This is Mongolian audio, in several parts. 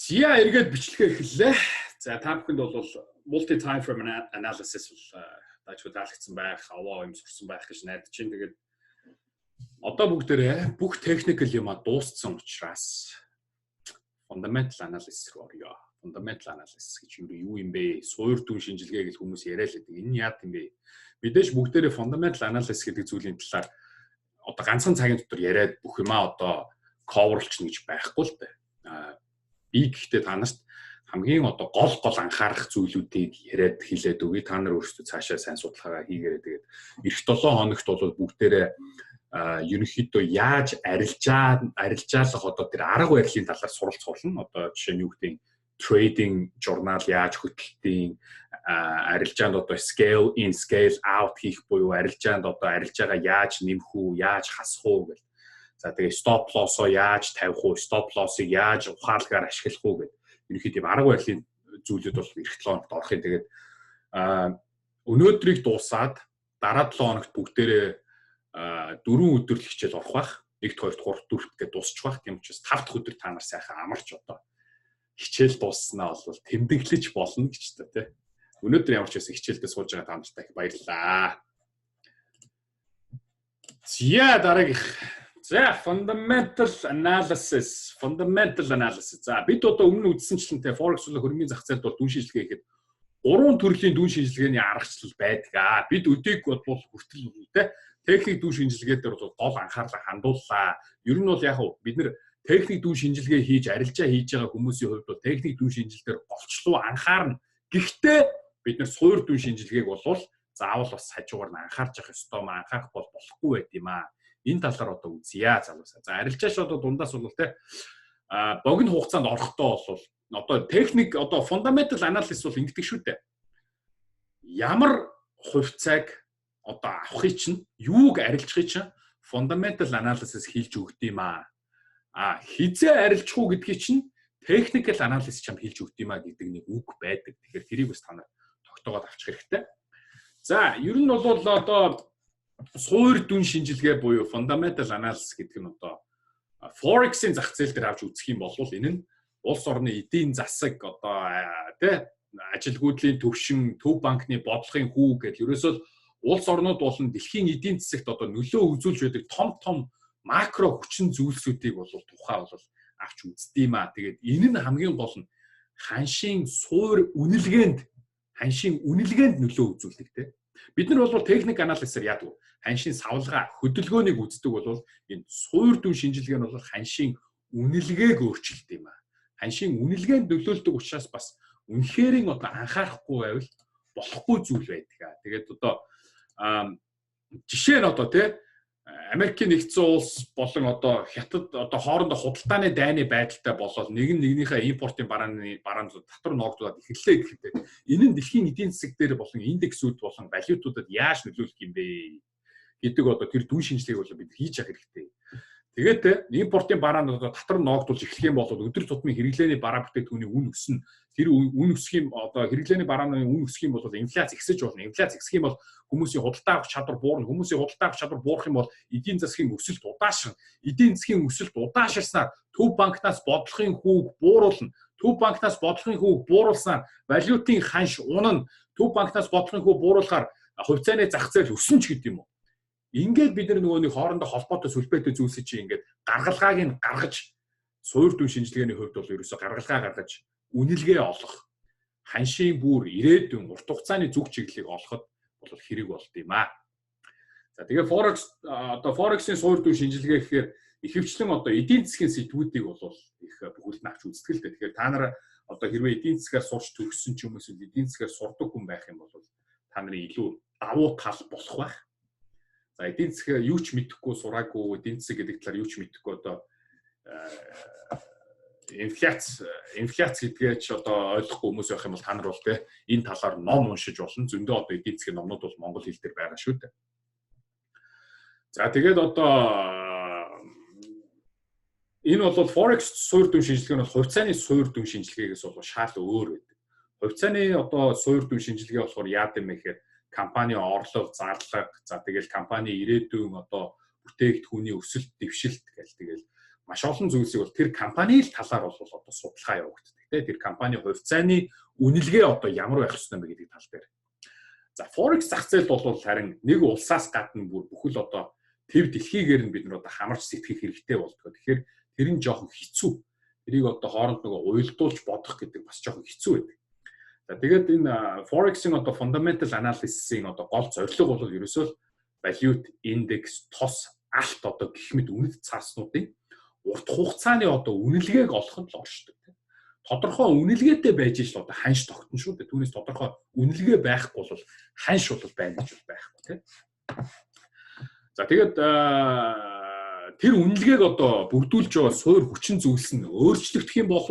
За, эргээд бичлэгээ эхэллээ. За, та бүхэнд бол multi time frame analysis бол даачгүй таалагдсан байх, аваа юм сурсан байх гэж найдаж байна. Тэгээд одоо бүгдээрээ бүх technical юм а дууссан учраас fundamental analysis руу оръё. Fundamental analysis гэж юу юм бэ? Суур дүн шинжилгээ гэж хүмүүс яриа л байдаг. Энэ нь яад юм бэ? Мэдээж бүгдээрээ fundamental analysis гэдэг зүйлийн талаар одоо ганцхан цагийн дотор яриад бүх юмаа одоо cover лчихно гэж байхгүй л дээ. Аа, би гэхдээ та нарт хамгийн одоо гол гол анхаарах зүйлүүдийг яриад хэлээд өгье. Та нар өөрсдөө цаашаа сайн судалгаагаа хийгээрэй. Тэгээд эх 7 хоногт бол бүгдээрээ ерөнхийдөө яаж арилжаалах одоо тэр арга барилын талаар суралцах болно. Одоо жишээ нь юу гэдэг, trading journal яаж хөтэлтийн, арилжаанд одоо scale in, scale out хийх буюу арилжаанд одоо арилжаагаа яаж нэмэх үү, яаж хасах уу гэл. За, тэгээ stop loss-оо яаж тавих уу, stop loss-ыг яаж ухаалгаар ашиглах уу гэдэг ерөнхийдөө тийм арга барилын зүйлүүд бол эх 7 хоногт орох юм. Тэгээд өнөөдрийг дуусаад дараа 7 хоногт бүгдээрээ 4 өдөр л хичээл орох байх. 1 2 3 4 гэдээ дуусчих байх. Тийм учраас 5 дахь өдөр та нар сайхан амарч одоо хичээл дууссанаа бол тэмдэглэж болно гэж та, тий. Өнөөдөр ямар ч байсан хичээлдээ сууж байгаа та нартай их баярлалаа. За, дараагийнх. За, fundamental analysis, fundamental analysis. За, бид одоо өмнө үзсэнчлэн те, forex болон хөрөнгөний зах зээлд бол дүн шинжилгээ хийхэд гурван төрлийн дүн шинжилгээний аргачлал байдаг аа. Бид өдийг бол хүртэл те, техник дүн шинжилгээ дээр бол гол анхаарлаа хандууллаа. Ер нь бол яг бид нар техник дүн шинжилгээ хийж арилжаа хийж байгаа хүмүүсийн хувьд бол техник дүн шинжилгээр голчлуу анхаарна. Гэхдээ бид нар суур дүн шинжилгээг бол заавал бас хажуугаар нь анхаарч явах ёстой маа, анхаарах бол болохгүй байд юм аа. Энэ талаар одоо үзье, залуусаа. За, арилжааш одоо дундаас бол те, богино хугацаанд орохдоо бол одоо техник, одоо fundamental analysis бол ингэдэг шүү дээ. Ямар хувьцааг одоо авахыг чинь, юуг арилжахыг чинь fundamental analysis хэлж өгд юм аа. А хизээ арилжах уу гэдгийг чинь technical analysis чам хэлж өгд юм аа гэдэг нэг үг байдаг. Тэгэхээр тэрийг бас та нар тогтоогоод авчих хэрэгтэй. За, ер нь бол одоо суур дүн шинжилгээ буюу fundamental analysis гэдэг нь одоо forex-ийн зах зээл дээр авч үзэх юм бол энэ нь улс орны эдийн засаг, одоо тий, ажилгүйдлийн төвшин, төв банкны бодлогын хүү гэл ерөөсөө улс орнууд болон дэлхийн эдийн засагт одоо нөлөө үзүүлж байдаг том том макро хүчин зүйлсүүдийг бол тухай бол авч үздэг юм аа. Тэгээд энэ нь хамгийн гол нь ханшийн суур үнэлгээнд нөлөө үзүүлдэг, те. Бид нар бол техник analysis аар яадаг? Ханшийн савлгаа, хөдөлгөөнийг үздэг бол энэ суур дүн шинжилгээ нь бол ханшийн үнэлгээг өөрчилдөг юм аа. Ханшийн үнэлгээнд нөлөөлдөг учраас бас үнэхэрийн одоо анхаарахгүй байвал болохгүй зүйл байдаг. Тэгээд одоо жишээ нь одоо тий, Америкийн нэгдсэн улс болон одоо Хятад одоо хоорондоо худалдааны дайны байдалтай болоод нэг нь нэгнийхээ импортын бараанд татвар ноогдуулаад эхэллээ гэхэд энэ нь дэлхийн эдийн засаг дээр болон индексүүд болон валютуудад яаж нөлөөлөх юм бэ гэдэг одоо тэр дүн шинжилгээг бол бид хийж явах хэрэгтэй. Тэгээд импортын бараанд одоо татвар ноогдуулж эхлэх юм бол өдөр тутмын хэрэглээний бараа бүтээгдэхүүний үн өснө. Тэр үн өсөх юм, одоо хэрэглээний барааны үн өсөх юм бол инфляц ихсэж болно. Инфляц ихсэх юм бол хүмүүсийн худалдаа авах чадвар буурна. Хүмүүсийн худалдаа авах чадвар буурах юм бол эдийн засгийн өсөлт удаашрна. Эдийн засгийн өсөлт удаашрсанаар төв банкнаас бодлогын хүүг бууруулна. Төв банкнаас бодлогын хүүг бууруулснаар валютын ханш унана. Төв банкнаас бодлогын хүү бууруулахаар хувьцааны зах зээл өснө ч гэдэг юм уу. Ингээд бид нар нөгөө нэг хоорондоо холбоотой сүлбээтэй зүйлсийг чи ингээд гаргалгааг нь гаргаж, суур дүн шинжилгээний хувьд бол ерөөсө гаргалгаа гаргаж үнэлгээ олох, ханшийн бүр ирээдүйн урт хугацааны зүг чиглэлийг олоход бол хэрэг болд юм аа. За, тэгээ forex, одоо forex-ийн суур дүн шинжилгээ гэхээр ихэвчлэн одоо эдийн засгийн сэдвүүдийг бол их бүхэлд нь авч үздэг л дээ. Тэгэхээр та нар одоо хэрвээ эдийн засгаар сурч төгссөн ч юм уу, эдийн засгаар сурдаг хүн байх юм бол та нарын илүү давуу тал болох байх. За, эдийн засаг юу ч мэдэхгүй, сураагүй, эдийн засаг гэдэг талаар юу ч мэдэхгүй, одоо инфляц гэдгээ ч одоо ойлгохгүй хүмүүс байх юм бол та нар бол те, энэ талаар ном уншиж болно. Зөндөө одоо эдийн засгийн номнууд бол монгол хэл дээр байгаа шүү дээ. За, тэгээд одоо энэ бол forex суур дүн шинжилгээ нь бол хувьцааны суур дүн шинжилгээгээс бол шал өөр байдаг. Хувьцааны одоо суур дүн шинжилгээ болохоор яад юм бэ гэхээр компани орлого, зарлага, за тэгэл компани ирээдүйн одоо бүтээгдэхүүний өсөлт, дэвшилт гэл тэгэл маш олон зүйлсийг бол тэр компани л талаар бол одоо судалгаа явагддаг. байдаг те. Тэр компани хувьцааны үнэлгээ одоо ямар байх ёстой бэ гэдэг тал дээр. За, Forex зах зээлд бол харин нэг улсаас гадна бүр бүхэл одоо төв дэлхийгээр нь бид нар одоо хамарч сэтгэх хэрэгтэй болдог. Тэгэхээр тэр нь жоохон хэцүү. Тэрийг одоо хооронд нөгөө уялдуулж бодох гэдэг бас жоохон хэцүү байдаг. За, тэгээд энэ Forex-ийн одоо fundamental analysis-ийн одоо гол зорилго бол ерөөсөө валют, индекс, тос, алт одоо гэх мэт үнэт цааснуудын урт хугацааны одоо үнэлгээг олоход л оршдог, тийм. Тодорхой үнэлгээтэй байж ил одоо ханш тогтно шүү дээ. Түүнээс тодорхой үнэлгээ байхгүй бол ханш бол байна гэж байхгүй, тийм. За, тэгээд тэр үнэлгээг одоо бүрдүүлж байгаа суур хүчин зүйлс нь өөрчлөгдөх юм бол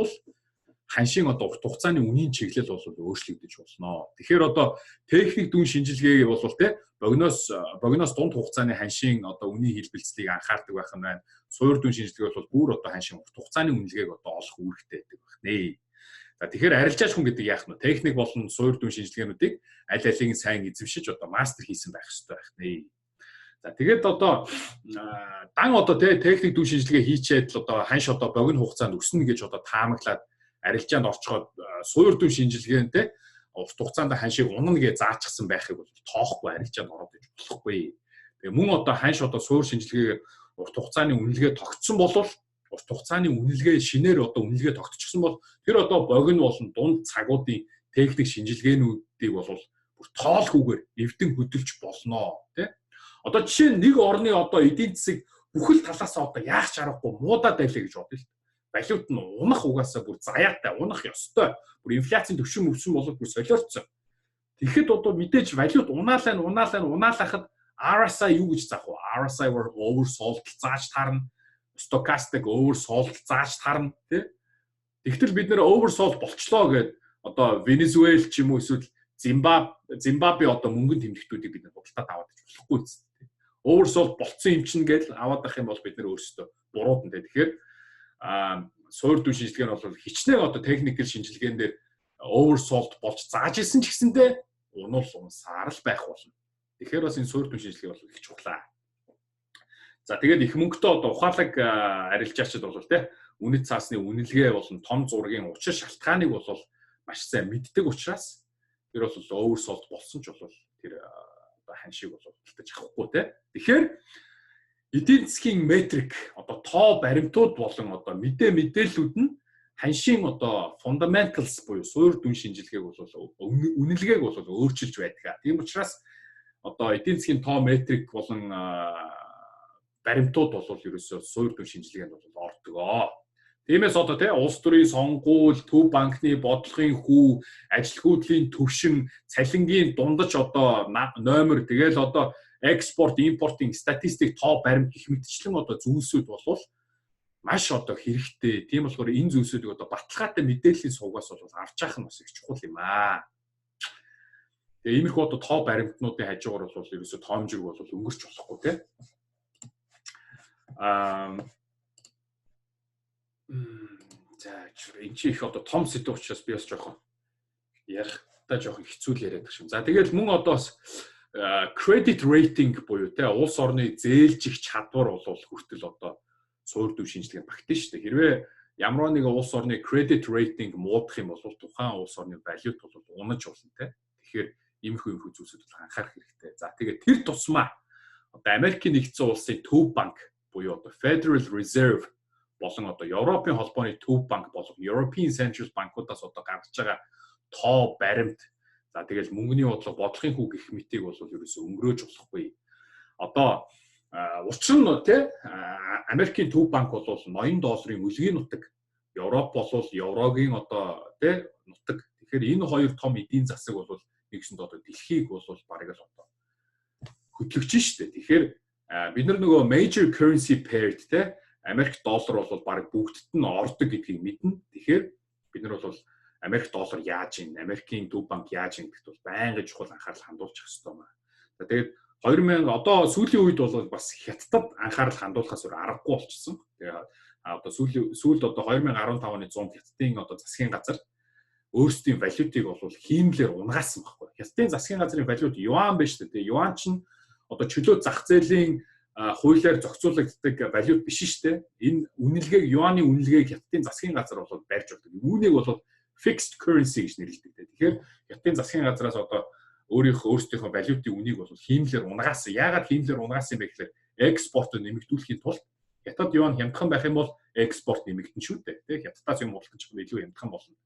ханшийн одоо урт хугацааны үнийн чиглэл бол өөрчлөгдөж болно. Тэгэхээр одоо техник дүн шинжилгээг бол те богиноос дунд хугацааны ханшийн одоо үнийн хэлбэлцлийг анхаардаг байх нь байна. Суур дүн шинжилгээ бол бүр одоо ханшийн урт хугацааны үнэлгээг одоо олох үүрэгтэй байдаг байх нэ. За, тэгэхээр арилжаач хүн гэдэг яах нь техник болон суур дүн шинжилгээнүүдийг аль алийг сайн эзэмшиж одоо мастер хийсэн байх ёстой байх нэ. За, тэгээд одоо дан одоо те техник дүн шинжилгээ хийчээд л одоо ханш одоо богино хугацаанд өснө гэж одоо таамаглаад арилжаанд орцоход суур дүн шинжилгээнтэй урт хугацаанд ханшийг унана гэж заачихсан байхыг бол тоохгүй арилжаанд ороод иж болохгүй. Тэгээ мөн одоо ханш одоо суур шинжилгээгээр урт хугацааны үнэлгээ тогтсон болвол, урт хугацааны үнэлгээ шинээр одоо үнэлгээ тогтчихсон бол тэр одоо богино болон дунд цагуудын техник шинжилгээнүүдийг бол бүр тоолхүүгээр эвдэн хөдөлж болно, тий. Одоо жишээ нь нэг орны одоо эдийн засаг бүхэл талаасаа одоо яах ч аргагүй муудаад байлаа гэж бодъё л. Валют нь унах угаасаа бүр заяатай, унах ёстой. Бүр инфляцийн түвшин мөвсөн болоод бүр солиорцсон. Тэгэхэд одоо мэдээж валют унаалаа унаалаа унаалахад RSI юу гэж заах вэ? RSI were oversold зааж таарна. Stochastic oversold зааж таарна, тий. Тэгтэл бид нэр oversold болчлоо гэд одоо Венесуэл ч юм уу эсвэл Зимбабве одоо мөнгөн тэмдэгтүүдийг бид нар худалдаад аваад ич болохгүй биз. Oversold болцсон юм чинь гэж аваад ах юм бол бид нар өөрсдөө буруудна, тий. Тэгэхээр суур дүн шинжилгээ нь бол хичнээн одоо technical шинжилгээн дээр oversold болж зааж исэн ч гэсэндээ унуул унсаар л байх болно. Тэгэхээр бас энэ суур дүн шинжилгээ бол их чухлаа. За, тэгээд их мөнгөтэй одоо ухаалаг арилжаачид бол те үнэт цаасны үнэлгээ болон том зургийн учир шалтгааныг бол маш сайн мэддэг учраас тэр бол oversold болсон ч бол тэр одоо ханшийг бол худалдаж авахгүй, те. Тэгэхээр эдийн засгийн метрик, одоо тоо баримтууд болон одоо мэдээллүүд нь ханшийн одоо fundamentals буюу суур дүн шинжилгээг бол үнэлгээг бол өөрчилж байдаг. Тийм учраас одоо эдийн засгийн тоо, метрик болон баримтууд бол ерөөсөө суур дүн шинжилгээнд бол ордог. Тиймээс одоо тий улс төрийн сонгуул, төв банкны бодлогын хүү, ажилгүйдлийн түвшин, цалингийн дундаж одоо номер, тэгэл одоо экспорт, импортын статистик, тоо баримт гэх мэтчлэн одоо зүйлсүүд болвол маш одоо хэрэгтэй. Тийм болохоор энэ зүйлсүүдийг одоо баталгаатай мэдээллийн сувгаас бол авч явах нь бас их чухал юм аа. Тэгээ иймэрхүү одоо тоо баримтнуудын хажуугаар бол ерөөсө тоомжирг бол өнгөрч болохгүй, тий. За, энэ чи их одоо том сэдв учраас би бас жоохон ярихдаа жоохон хэцүү л яриад байгаа юм. За, тэгэл мөн одоо бас credit rating буюу те улс орны зээлжих чадвар бол хүртэл одоо суур дүн шинжилгээнд багтана шүү дээ. Хэрвээ ямар нэгэн улс орны credit rating муудах юм бол тухайн улс орны валют бол унаж болно, те. Тэгэхээр иймэрхүү зүйлсүүд бол анхаарах хэрэгтэй. За, тэгээд тэр тусмаа одоо Америкийн нэгдсэн улсын төв банк буюу одоо Federal Reserve болон одоо Европын холбооны төв банк болох European Central Bank-уудаас одоо гаргаж байгаа тоо баримт, за тэгэл мөнгөний бодлого, бодлогын хүү гэх мэтийг бол ерөөсөө өнгөрөөж болохгүй. Одоо учир нь тий Америкийн төв банк бол ноён долларын өлгийн нутаг, Европ бол еврогийн одоо тий нутаг. Тэгэхээр энэ хоёр том эдийн засаг бол нэгсэнд одоо дэлхийг бол бараг л одоо хөтлөгч шүү дээ. Тэгэхээр бид нар нөгөө major currency pair те Америк доллар бол бараг бүгдд нь ордог гэдгийг мэднэ. Тэгэхээр бид нар бол Америк доллар яаж ийн, Америкийн төв банк яаж ийн гэдэгт бол байнгын чухал анхаарал хандуулчих ёстой юм аа. За, тэгээд 2000 одоо сүүлийн үед бол бас Хятадд анхаарал хандуулахаас өөр аргагүй болчихсон. Тэгээ одоо сүүлийн сүүлд одоо 2015 оны 100 Хятадын одоо засгийн газар өөрсдийн валютыг бол хиймлээр унагаасан байхгүй. Хятадын засгийн газрын валют юан биш үү? Тэгээ юан чинь одоо чөлөө зах зээлийн хуулиар зохицуулагддаг валют биш шүү дээ. Энэ үнэлгээг, юаны үнэлгээг Хятадын засгийн газар бол барьж болдог. Үүнийг бол Fixed currency гэж нэрлэдэг. Тэгэхээр Хятадын засгийн газраас одоо өөрсдийнхөө валютын үнийг бол хиймлээр унагаасан. Яагаад хиймлээр унагаасан юм бэ гэхээр экспортоо нэмэгдүүлэхийн тулд Хятад юань хямдхан байх юм бол экспорт нэмэгдэн шүү дээ. Тэ, Хятадаас юм худалдаж авах илүү хямдхан болно.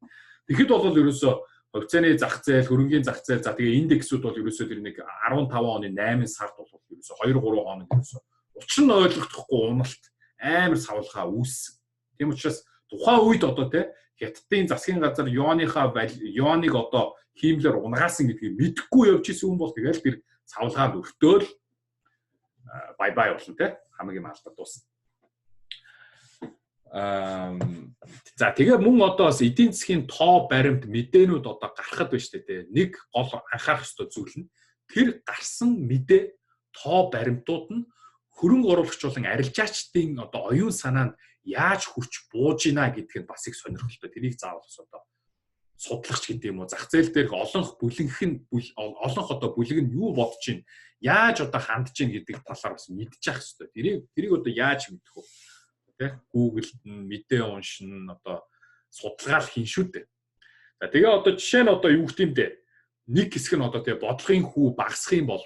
Тэгэхэд бол ерөөсөө хувьцааны зах зээл, хөрөнгийн зах зээл, за тэгээ индексүүд бол ерөөсөө тэр нэг 15 оны 8 сард бол ерөөсөө 2 3 хоног ерөөсөө учир нь ойлгохдохгүй уналт, амар савлгаа үүссэн. Тийм учраас тухайн үед одоо те Хятадын засгийн газар юаныхаа юаныг одоо хиймлээр унагаасан гэдгийг мэдэхгүй явж исэн хүн бол тэгэл тэр савлгаанд өртөөл бай бай болно те, хамаг юм алдаад дуусна. За тэгээ мөн одоо бас эдийн засгийн тоо баримт мэдээнүүд одоо гарахад байна шүү дээ. Нэг гол анхаарах ёстой зүйл нь тэр гарсан мэдээ тоо баримтууд нь хөрөнгө оруулагч болон арилжаачдын одоо оюун санаанд яаж хүрч бууж гинэ гэдг нь бас их сонирхолтой. Тэрийг заавал бас одоо судлахч гэдэг юм уу. Зах зээл дээрх олонх бүлэгх нь олонх одоо бүлэг нь юу бодож чинь, яаж одоо хандж чинь гэдэг талаар бас мэдчих ёстой. Тэрийг одоо яаж мэдэх вэ? Тэ, Google-д нь мэдээ уншина, одоо судалгаа л хийн шүү дээ. За тэгээ одоо жишээ нь одоо юу гэх юм бэ? Нэг хэсэг нь одоо тэгээ бодлогын хүү багасах юм бол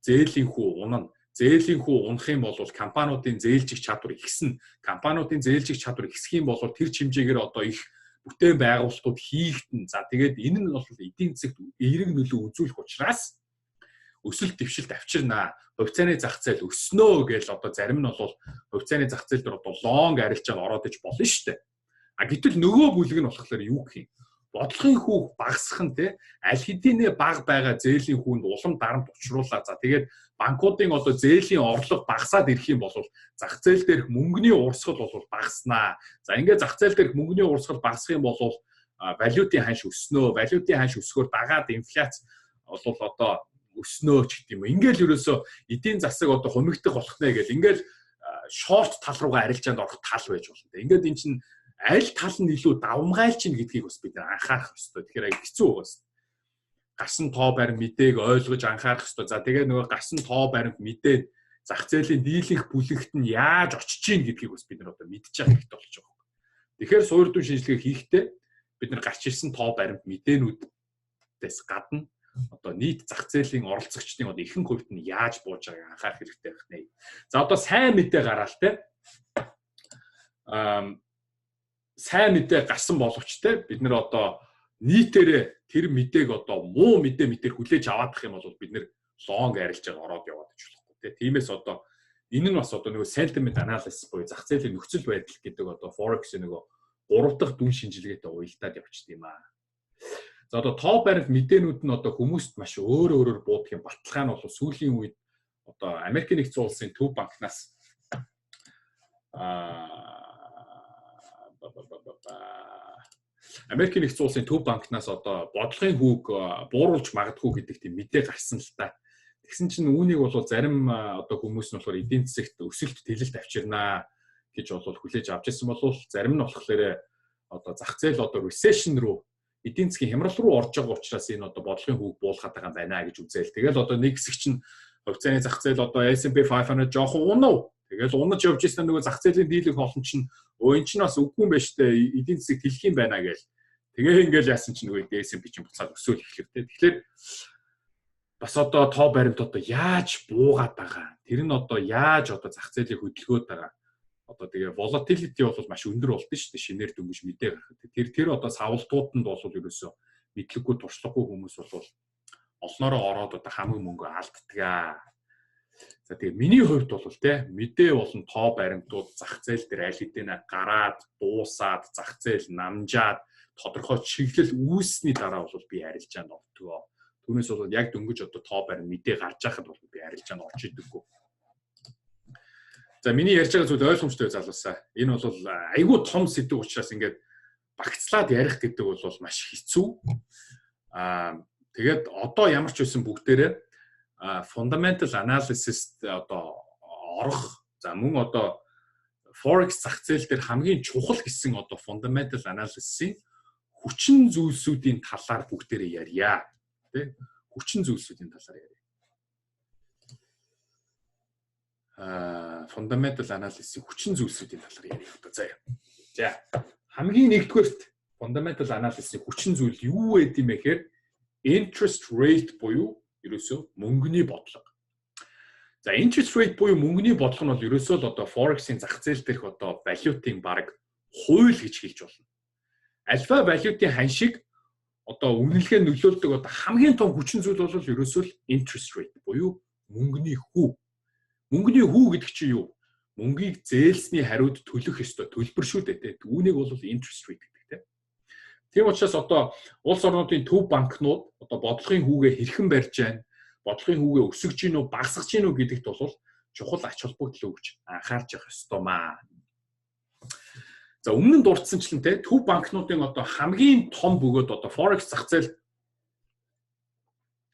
зээлийн хүү унана. Зээлийн хүү унах юм бол компаниудын зээлжих чадвар ихснэ. Компаниудын зээлжих чадвар ихсэх юм бол тэр хэмжээгээр одоо их бүтээн байгуулалтууд хийгдэн. За тэгээд энэ нь бол эдийн засагт эерэг нөлөө үзүүлэх учраас өсөлт дэвшилт авчирнаа. Хувьцааны зах зээл өснөө гэж одоо зарим нь бол хувьцааны зах зээл дээр одоо лонг арилжаанд ороод иж болно шүү дээ. А гэтэл нөгөө бүлэг нь болохоор юу гэх юм? Бодлогын хүүг багасгах нь те аль хэдийнэ бага байгаа зээлийн хүүнд улам дарамт учруулаа. За тэгээд банкуудын одоо зээлийн орлого багасаад ирэх юм бол зах зээл дээрх мөнгөний урсгал бол багаснаа. За ингээд зах зээл дээрх мөнгөний урсгал багасах юм бол валютын ханш өснөө. Валютын ханш өсгөхөөр дагаад инфляц бол одоо өснөө ч гэдэг юм уу. Ингээл ерөөсөө эдийн засаг одоо хумигдах болох нэ гэл ингээл шорт тал руугаа арилжаанд орох тал байж болно. Ингээд эн чинь аль тал нь илүү давмгайлж ийн гэдгийг бас бид анхаарах ёстой. Тэгэхээр аяг хэцүү байгаас. Гарсан тоо баримт мэдээг ойлгож анхаарах ёстой. За тэгээ нөгөө гарсан тоо баримт мэдээ зах зээлийн дийлэнх бүлэгт нь яаж очиж ийн гэдгийг бас бид нар одоо мэдчих хэрэгтэй болж байгаа юм. Тэгэхээр суур дүн шинжилгээ хийхдээ бид нар гарч ирсэн тоо баримт мэдээнүүдээс гадна одоо нийт зах зээлийн оролцогчдын одоо ихэнх хувьд нь яаж бууж байгааг анхаарах хэрэгтэй байх нэ. За одоо сайн мэдээ гараал те. Сайн мэдээ гарсан боловч те бид нар одоо нийтээрээ тэр мэдээг одоо муу мэдээ мэтэр хүлээж аваадах юм бол бид нар лонг арилжаад ороод яваад иж болохгүй те. Тиймээс одоо энэ нь бас одоо нөгөө sentiment analysis буюу зах зээлийн нөхцөл байдал гэдэг одоо forex-ийн нөгөө гурав дахь дүн шинжилгээтэй уялдаад явчихд юм аа. За одоо тоо баримт мэдээнүүд нь одоо хүмүүст маш өөр өөрөөр буудах юм. Баталгаа нь бол сүүлийн үед одоо Америкийн нэгдсэн улсын төв банкнаас Америкийн нэгдсэн улсын төв банкнаас одоо бодлогын хүүг бууруулж магадгүй гэдэг тийм мэдээ гарсан л та. Тэгсэн чинь үүнийг бол зарим одоо хүмүүс нь болохоор эдийн засагт өсөлт тэлэлт авчирнаа гэж бол хүлээж авч ирсэн бол зарим нь болохоор одоо зах зээл одоо recession руу эдийн засгийн хямрал руу орж байгаа учраас энэ одоо бодлогын хүүг буулгаад байгаа юм байна гэж үзээл. Тэгэл одоо нэг хэсэг чинь хувьцааны зах зээл одоо S&P 500 жоохон унав. Тэгэл унаж явж ирсэн нөгөө зах зээлийн дийлэнх олон чинь өө эн чинь бас үгүй юм байна штэ, эдийн засаг тэлэх юм байна гээл. Тэгээ ингээл яасан чинь нөгөө S&P чинь буцаад өсөөл эхлэв те. Тэгэхээр бас одоо тоо баримт одоо яаж буугаад байгаа. Тэр нь одоо яаж одоо зах зээлийг хөдөлгөөд байгаа. Одоо тэгээ volatility бол маш өндөр болд нь шүү дээ. Шинээр дөнгөж мэдээ гарахад. Тэр одоо савлтууданд бол ерөөсөө мэдлэггүй туршлагагүй хүмүүс бол олноороо ороод одоо хамаг мөнгө алддаг. За тэгээ миний хувьд бол те мэдээ болон тоо баримтууд зах зээл дээр аль хэдийнэ гараад дуусаад зах зээл намжаад тодорхой чиглэл үүссний дараа бол би арилжаанд ордгоо. Түүнээс бол яг дөнгөж одоо тоо баримт мэдээ гарч байхад бол би арилжаанд орж идэггүй. За миний ярьж байгаа зүйл ойлгомжтой залуусаа. Энэ бол айгүй том сэдв учраас ингээд багцлаад ярих гэдэг бол маш хэцүү. Тэгээд одоо ямар ч байсан бүгдээрээ fundamental analysis одоо орох, за мөн одоо forex зах зээл дээр хамгийн чухал гэсэн одоо fundamental analysis-ийн хүчин зүйлсүүдийн талаар бүгдээрээ ярья. Тэ? Хүчин зүйлсүүдийн талаар ярья. Fundamental analysis-ийн хүчин зүйлсүүдийн талаар ярья одоо заяа. За хамгийн нэгдүгээрт Fundamental analysis-ийн хүчин зүйл юу вэ гэм бэ гэхээр interest rate буюу ерөөсөө мөнгөний бодлого. За, interest rate буюу мөнгөний бодлого нь бол ерөөсөө л одоо forex-ийн зах зээл дээрх одоо валютын баг хууль гэж хэлж болно. Альва валютын ханшиг одоо үнэлгээ нөлөөлдөг одоо хамгийн том хүчин зүйл бол ерөөсөө л interest rate буюу мөнгөний хүү. Мөнгөний хүү гэдэг чинь юу? Мөнгийг зээлсний хариуд төлөх ёстой төлбөр шүү дээ, тэ. Үүнийг бол interest rate гэдэг, тэ. Тийм учраас одоо улс орнуудын төв банкнууд одоо бодлогын хүүгээ хэрхэн барьж байна, бодлогын хүүгээ өсгөж гин үү, багасгаж гин үү гэдэгт бол чухал ач холбогдол өгч анхаарч явах ёстой маа. За, өмнө нь дурдсанчлан, те, төв банкнуудын одоо хамгийн том бөгөөд одоо forex зах зээл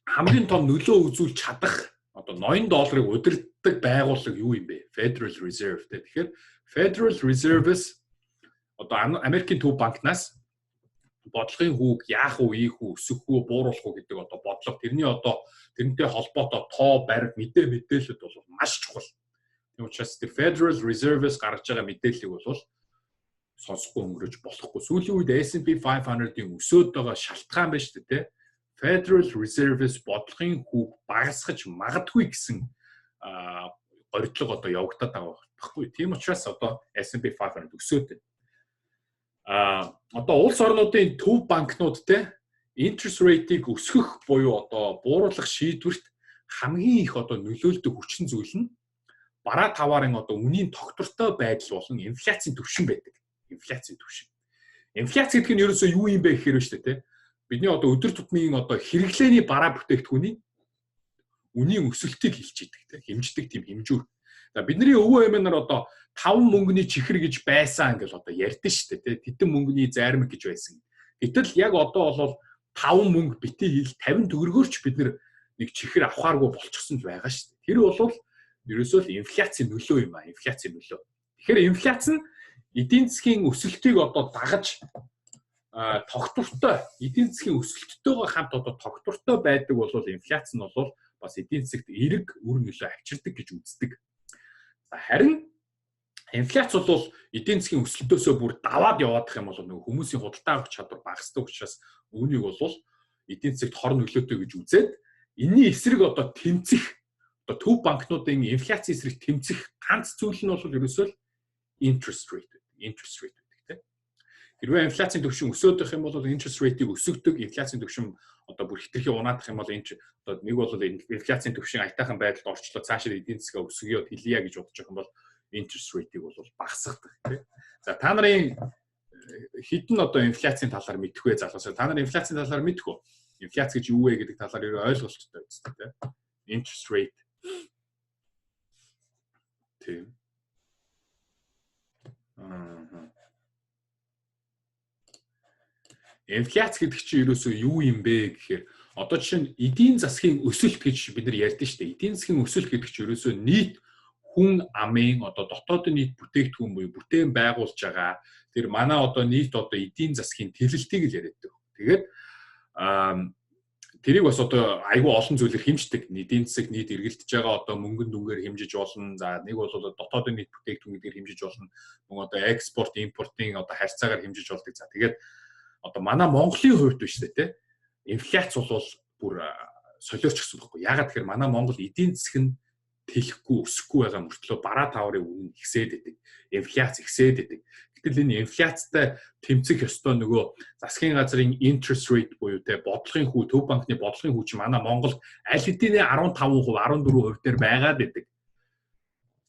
хамгийн том нөлөө үзүүлж чадах одоо ноён долларыг удирддаг байгууллага юу юм бэ? Federal Reserve, те. Тэгэхээр Federal Reserve-с одоо Америкийн төв банкнаас бодлогын хүүг яах вэ, ийх үү, өсгөх үү, бууруулах уу гэдэг одоо бодлого, тэрний одоо тэрнтэй холбоотой тоо барь мэдээлэлд бол маш чухал. Тийм учраас тэр Federal Reserve-с гаргаж байгаа мэдээллийг бол сонсохгүй өнгөрөж болохгүй. Сүүлийн үед S&P 500-ын өсөөд байгаа шалтгаан байна шүү дээ, тэ. Federal Reserve-с бодлогын хүүг багасгаж магадгүй гэсэн горилго одоо явагдаад байгаа байхгүй. Тийм учраас одоо S&P 500 өсөөд байна. Одоо улс орнуудын төв банкнууд, те, interest rate-ийг өсгөх буюу одоо бууруулах шийдвэрт хамгийн их одоо нөлөөлдөг хүчин зүйл нь бараа таваарын одоо үнийн тогтвортой байдал болон инфляцийн түвшин байдаг. Инфляцийн түвшин. Инфляц гэдэг нь ерөөсөө юу юм бэ гэхээр шүү дээ, те. Бидний одоо өдөр тутмын одоо хэрэглээний бараа бүтээгдэхүүний үнийн өсөлтийг хэлж идэг, те, хэмждэг тийм хэмжүүр. За, бидний өвөө эмээ нар одоо 5 мөнгөний чихэр гэж байсан ингээл одоо ярьдэн шүү дээ, те, тэдэн мөнгөний зайрмаг гэж байсан. Гэтэл яг одоо бол 5 мөнгө бити хэл 50 төгрөгөөрч бид нэг чихэр авахааргүй болчихсон л байгаа шүү дээ. Тэр бол ерөөсөө л инфляцийн нөлөө юм а, инфляцийн нөлөө. Тэгэхээр инфляц нь эдийн засгийн өсөлтийг одоо дагаж тогтвортой, эдийн засгийн өсөлттэйгээ хамт одоо тогтвортой байдаг бол инфляц нь бол бас эдийн засагт эерэг үр нөлөө авчирдаг гэж үздэг. За, харин инфляц бол эдийн засгийн өсөлтөөсөө бүр даваад яваадах юм бол нөгөө хүмүүсийн худалдаа авах чадвар багасдаг учраас үүнийг бол эдийн засагт хор нөлөөтэй гэж үзээд, энэний эсрэг одоо тэмцэх, одоо төв банкнуудын инфляцийн эсрэг тэмцэх ганц зүйл нь бол ерөөсөө л interest rate, interest rate гэдэг, тийм. Хэрвээ инфляцийн түвшин өсөөд байх юм бол interest rate-ийг өсгөдөг, инфляцийн түвшин одоо бүр хэтэрхий унаадах юм бол энэ одоо нэг бол инфляцийн түвшин аятайхан байдалд орчлоо, цаашаа эдийн засгаа өсгөё, тэлье гэж бодож байгаа юм бол interest rate-ийг бол багасгадаг, тийм. За, та нарын хэдэн одоо инфляцийн талаар мэдэх вэ, залуусаа? Та нар инфляцийн талаар мэдэх үү? Инфляц гэж юу вэ гэдэг талаар ерөө ойлголттой биз дээ, тийм. Interest rate. Тийм. Аа. Инфляц гэдэг чинь ерөөсөө юу юм бэ гэхээр одоо жишээ нь эдийн засгийн өсөлт гэж бид нар ярьдэн шүү дээ. Эдийн засгийн өсөлт гэдэг чинь ерөөсөө нийт хүн амын одоо дотоодын нийт бүтээгдэхүүн буюу бүтээн байгуулж байгаа тэр манай одоо нийт одоо эдийн засгийн тэлэлтийг л яриад байгаа. Тэгээд тэрийг бас одоо айгүй олон зүйлээр хэмждэг. Эдийн засаг нийт эргэлдэж байгаа одоо мөнгөн дүнгээр хэмжиж болно. За, нэг бол дотоодын нийт бүтээгдэхүүн гэдгээр хэмжиж болно. Мөн одоо экспорт, импортын одоо харьцаагаар хэмжиж болдог. За, тэгээд одоо манай Монголын хувьд биш үү, те. Инфляц бол бүр солиорчсон байхгүй. Яагаад тэгэхээр манай Монгол эдийн засаг нь тэлэхгүй, өсөхгүй байгаа мөртлөө бараа таварын үнэ нь ихсээд идэг. Инфляц ихсээд идэг. Гэтэл энэ инфляцтай тэмцэх ёстой нөгөө засгийн газрын interest rate буюу, те, бодлогын хүү, төв банкны бодлогын хүү чинь манай Монголд аль хэдийн 15%, 14% дээр байгаад идэг.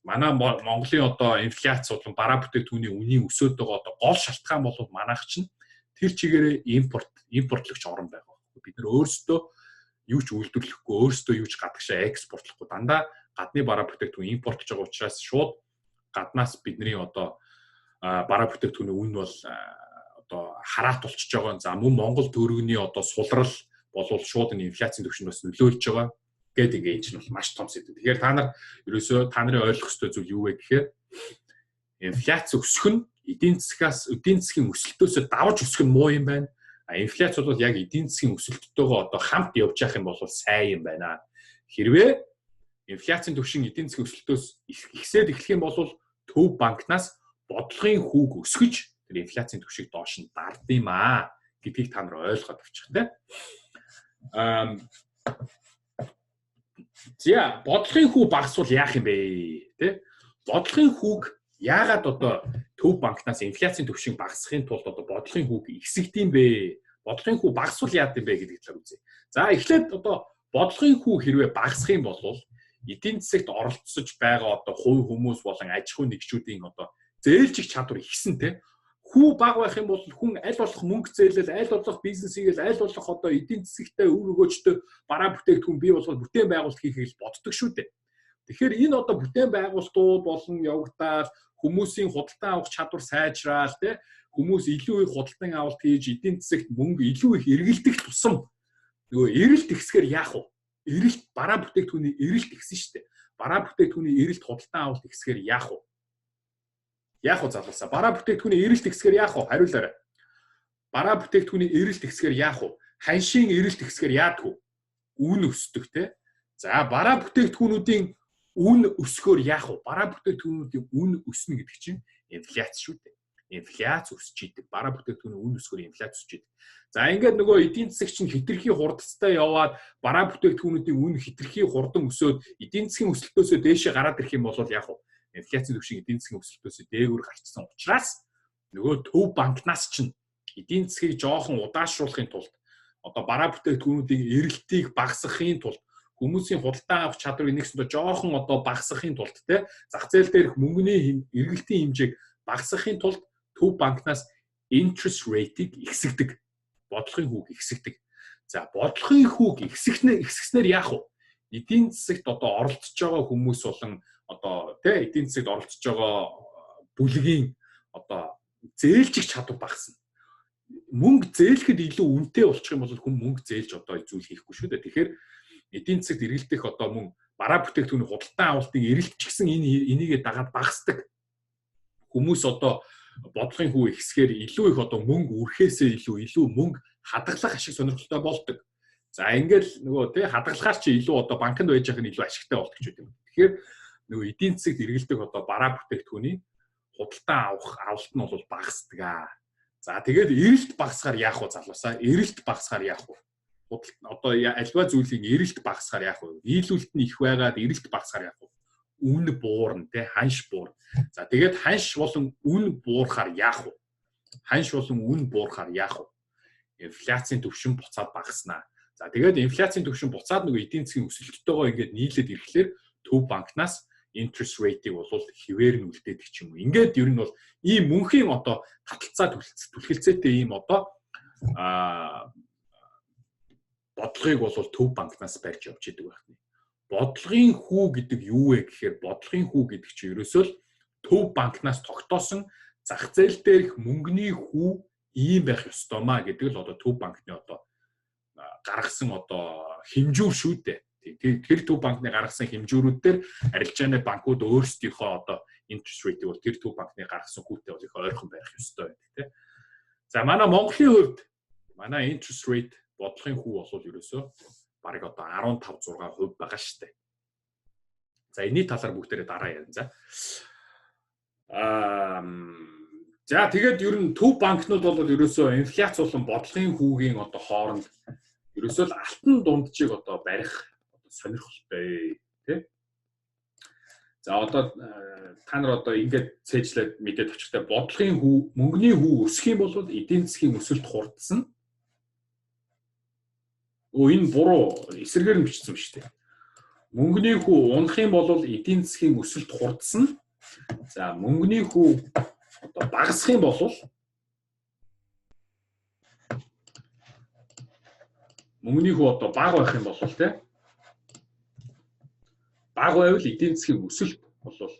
Манай Монголын одоо инфляц болон бараа бүтээгдэхүүний үнийн өсөөд байгаа одоо гол шалтгаан бол манайх чинь тэр чигээрээ импортлогч орн байгаа. Бид нар өөрсдөө юу ч үйлдвэрлэхгүй, өөрсдөө юу ч гадагшаа экспортлохгүй, дандаа гадны бараа бүтээгдэхүүн импортлож байгаа учраас шууд гаднаас бидний одоо бараа бүтээгдэхүүний үн бол одоо хараат болчихж байгаа. За, мөн Монгол төгрөгний одоо сулрал болвол шууд энэ инфляцийн түвшинд бас нөлөөлж байгаа гэдэг, ингээ энэ чинь бол маш том сэдэв. Тэгэхээр та нар ерөөсөө та нарын ойлгох ёстой зүйл юу вэ гэхээр инфляц өсөх нь эдийн засгийн өсөлтөөсөө давж өсөх нь муу юм байна. А инфляц бол яг эдийн засгийн өсөлттэйгөө одоо хамт явж явах юм бол сайн юм байна. Хэрвээ инфляцийн түвшин эдийн засгийн өсөлтөөс ихсээд эхлэх юм бол төв банкнаас бодлогын хүүг өсгөж Тэр инфляцийн түвшийг доош нь дард юм аа гэдгийг та нар ойлгоод авчих те. За, бодлогын хүү багасвал яах юм бэ те? Бодлогын хүүг яагаад одоо төв банкнаас инфляцийн түвшинг багасгахын тулд одоо бодлогын хүүг ихсэгдэм бэ? Бодлогын хүү багасвал яад юм бэ гэдэг талаар үзье. За, эхлээд одоо бодлогын хүү хэрвээ багасах юм бол эдийн засагт оролцож байгаа одоо хувь хүмүүс болон аж ахуйн нэгжүүдийн одоо зээлжих чадвар ихсэн те. Хүү бага байх юм бол хүн аль болох мөнгө зээлэл, аль болох бизнес хийгээл, аль болох одоо эдийн засагтай үр өгөөжтэй бараа бүтээгдэхүүн бий болгоод бүтээн байгуулалт хийхийг л боддог шүү дээ. Тэгэхээр энэ одоо бүтээн байгуулалтууд болон явагдаал хүмүүсийн худалдан авах чадвар сайжраал те, хүмүүс илүү их худалдан авалт хийж эдийн засагт мөнгө илүү их эргэлдэх тусам нөгөө эрэлт ихсгээр яах вэ? Эрэлт, бараа бүтээгдэхүүний эрэлт ихсэн шүү дээ. Бараа бүтээгдэхүүний эрэлт, худалдан авалт ихсгээр яах вэ? Яах вэ залуусаа? Бараа бүтээгдэхүүний эрэлт ихсгээр яах вэ? Хариулаарай. Бараа бүтээгдэхүүний эрэлт ихсгээр яах вэ? Ханшийн эрэлт ихсгээр яадаг вэ? Үн өсдөг те. За, бараа бүтээгдэхүүнүүдийн үн өсгөөр яах вэ? Бараа бүтээгдэхүүнүүдийн үн өснө гэдэг чинь инфляц шүү дээ. Инфляц өсөж идэг. Бараа бүтээгдэхүүний үн өсгөөр инфляц өсөж идэг. За, ингээд нөгөө эдийн засаг чинь хэтэрхий хурдцтай яваад бараа бүтээгдэхүүнүүдийн үн хэтэрхий хурдан өсөөд эдийн засгийн өсөлтөөсөө дээшээ гараад ирэх юм бол яах вэ? Инфляцийн түвшин эдийн засгийн өсөлтөөсөө дээгүүр гарчсан учраас нөгөө төв банкнаас чинь эдийн засгийг жоохон удаашруулахын тулд, одоо бараа бүтээгдэхүүнүүдийн эрэлтийг багасгахын тулд, хүмүүсийн худалдан авах чадварыг нэгсэндээ жоохон одоо багасгахын тулд те, зах зээл дээрх мөнгөний эргэлтийн хэмжээг багасгахын тулд төв банкнаас interest rate-ийг ихсэгдэг. Бодлогын хүүг ихсэгдэг. За, бодлогын хүүг ихсгснээр яах вэ? Эдийн засагт одоо оролцож байгаа хүмүүс болон одоо тэ эдийн засагт оролцож байгаа бүлгийн одоо зээлжих чадвар багасна. Мөнгө зээлэхэд илүү үнэтэй болчих юм бол хүн мөнгө зээлж одоо зүйл хийхгүй шүү дээ. Тэгэхээр эдийн засагт эргэлдэх одоо мөн бараа бүтээгдэхүүний худалдан авалтын эрэлт ч гэсэн энэ энийгээ дагаад багасдаг. Хүмүүс одоо бодлогын хүү ихсгээр илүү их одоо мөнгө үрхээсээ илүү мөнгө хадгалах ашиг сонирхолтой болдог. За, ингээл нөгөө тий хадгалахаар чи илүү одоо банкнд байж байгаа нь илүү ашигтай болдог ч гэдэг юм. Тэгэхээр нөгөө эдийн засагт эргэлдэх одоо бараа бүтээгдэхүүний худалдан авах авалт нь бол багасдаг аа. За, тэгээд эрэлт багасгаар яах вэ залуусаа? Эрэлт багасгаар яах вэ? Одоо альва зүйлийн эрэлт багасгаар яах вэ? Нийлүүлэлт нь их байгаад эрэлт багасгаар яах вэ? Үн буурна те, ханш буурна. За, тэгээд ханш болон үн буурахаар яах вэ? Ханш болон үн буурахаар яах вэ? Инфляцийн түвшин буцаад багаснаа. За, тэгээд инфляцийн түвшин буцаад нөгөө эдийн засгийн өсөлттэйгоо ингээд нийлээд ирэхлээр төв банкнаас interest rate-ийг бол хэвээр нь үлдээдэг ч юм уу. Ингээд ер нь бол ийм мөнхийн одоо таталцаа түлхэлцээтэй ийм одоо бодлогыг бол төв банкнаас барьж явж идэг байх нь. Бодлогын хүү гэдэг юу вэ гэхээр бодлогын хүү гэдэг чинь ерөөсөө л төв банкнаас тогтоосон зах зээл дээрх мөнгөний хүү ийм байх ёстой маа гэдэг л одоо төв банкны одоо гаргасан одоо хэмжүүр шүү дээ. Тэр төв банкны гаргасан хэмжүүрүүд дээр арилжааны банкуд өөрсдийнхөө одоо interest rate-ийг бол тэр төв банкны гаргасан хүүтэй бол их ойрхон байх ёстой байдаг тийм. За, манай Монголын хувьд манай interest rate, бодлогын хүү бол ерөөсөө бараг одоо 15 6% байгаа шүү дээ. За, энэний талаар бүгдээрээ дараа ярина за. За, тэгээд ер нь төв банкнууд бол ерөөсөө инфляц болон бодлогын хүүгийн одоо хооронд ерөөсөө л алтан дунджийг одоо барих одоо сонирхолтой тий. За, одоо та нар одоо ингээд цээжлээд мэдээд очихтай: бодлогын хүү, мөнгөний хүү өсөх юм бол эдийн засгийн өсөлт хурдсан. Өө, энэ буруу, эсрэгээр нь бичсэн шүү дээ. Мөнгөний хүү унах юм бол эдийн засгийн өсөлт хурдсан. За, мөнгөний хүү одоо багасах юм бол, мөнгөний хүү одоо бага байх юм бол тий, бага байвал эдийн засгийн өсөлт бол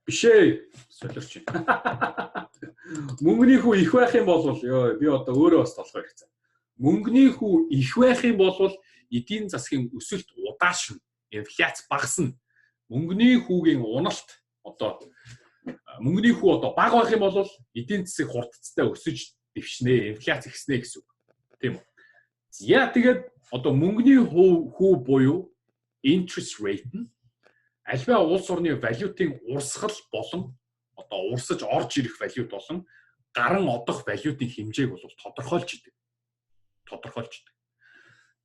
биш ээ, солиорч байна. Мөнгөний хүү их байх юм бол, ёо, би одоо өөрөө бас толгой хэрэгцээ. Мөнгөний хүү их байх юм бол эдийн засгийн өсөлт удаашна, инфляц багасна. Мөнгөний хүүгийн уналт, одоо мөнгөний хүү одоо бага байх юм бол эдийн засаг хурдцтай өсөж дэвшнэ, инфляц ихснэ гэсэн үг. Тийм үү? За, тэгээд одоо мөнгөний хүү буюу interest rate нь альва улс орны валютын урсгал болон одоо урсаж орж ирэх валют болон гаран одох валютын хэмжээг бол тодорхойлж идэг. Тодорхойлж идэг.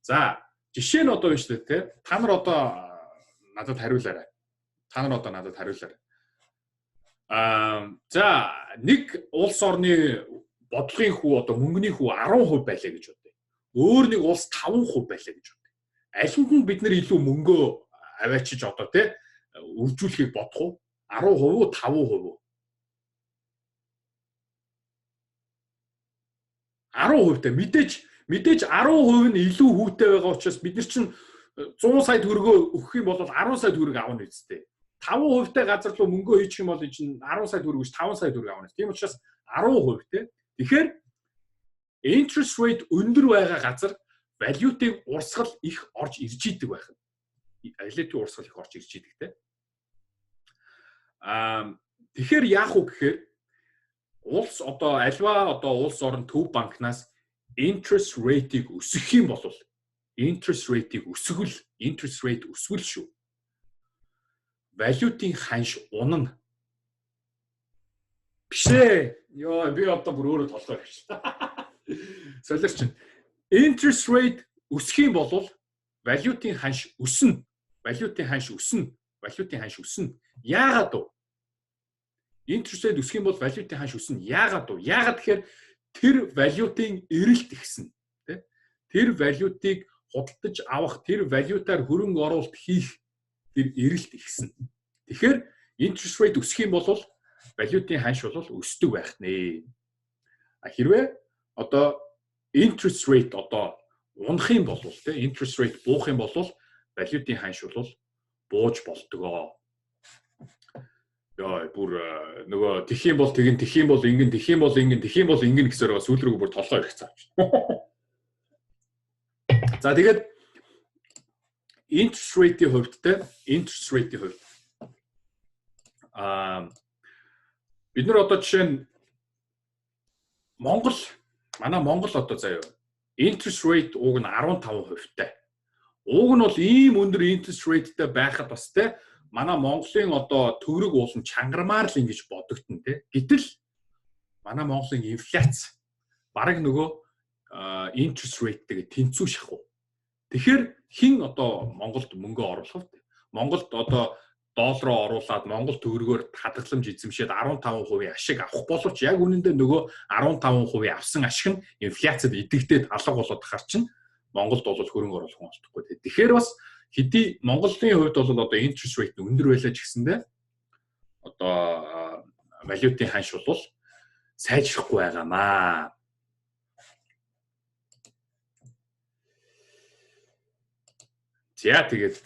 За, жишээ нь одоо байна шүү дээ, тэ. Та нар одоо надад хариулаарай. Та нар одоо надад хариулаарай. За, нэг улс орны бодлогын хүү, одоо мөнгөний хүү 10% байлаа гэж бодъё. Өөр нэг улс 5% байлаа гэж бодъё. Алинд нь бид нар илүү мөнгөө аваачиж одоо тий үржүүлэхийг бодох уу? 10% уу, 5% уу? 10% та мэдээж 10% нь илүү хүүтэй байгаа учраас бид нар чинь 100 сая төгрөгөө өгөх юм бол 10 сая төгрөг авна үсттэй. 5% тай газар руу мөнгөө хийчих юм бол энэ чинь 10 сая төгрөг биш, 5 сая төгрөг авна. Тийм учраас 10% те. Тэгэхээр interest rate өндөр байгаа газар валютын урсгал их орж ирж идэг байх нь. Валютын урсгал их орж ирж идэг те. Тэгэхээр яах вэ гэхээр улс одоо альва одоо улс орон төв банкнаас interest rate-ийг өсгөх юм бол, interest rate-ийг өсгөл, interest rate өсвөл шүү. Валютын ханш унана. Биш ээ. Йоо, би одоо бүр өөрөө толгой авчихлаа. Солиорч чинь. Interest rate өсөх юм бол валютын ханш өснө. Валютын ханш өснө. Валютын ханш өснө. Яагаад вэ? Interest rate өсөх юм бол валютын ханш өснө. Яагаад вэ? Яагаад тэгэхээр тэр валютын эрэлт ихсэн. Тэ? Тэр валютыг худалдаж авах, тэр валютаар хөрөнгө оруулалт хийх тэр эрэлт ихсэн. Тэгэхээр interest rate өсөх юм бол валютын ханш бол өсдөг байх нэ. А хэрвээ одоо interest rate одоо унах юм бол тэ, interest rate буух юм бол валютын ханш бол бууж болдгоо. Йоо, бүр нөгөө тэх юм бол тэгин, тэх юм бол ингэн, тэх юм бол ингэн, тэх юм бол ингэн гэсээр сүүл рүү бүр толгой ирэх цааш. За, тэгээд interest rate-ийн хувьд те, interest rate-ийн хувьд бид нар одоо жишээ нь Монгол, манай Монгол одоо заяа interest rate уг нь 15% тай. Уг нь бол ийм өндөр interest rate-тэй байхад бас те манай Монголын одоо төгрөг уулын чангармаар л ингэж бодогдно те. Гэтэл манай Монголын инфляц бараг нөгөө interest rate-тэйгээ тэнцүү шахуу. Тэгэхээр хэн одоо Монголд мөнгө оруулах вэ? Монголд одоо доллароо оруулаад Монгол төгрөгөөр хадгаламж эзэмшээд 15% ашиг авах боловч яг үнэндээ нөгөө 15% авсан ашиг нь инфляцид идэгдээд алга болоод тахаар чинь Монголд бол хөрөнгө оруулах хүн олдохгүй. Тэгэхээр бас хэдий Монголын хувьд бол одоо interest rate нь өндөр байлаа ч гэсэндээ одоо валютын ханш бол сайжрахгүй байгаамаа. За, тэгээд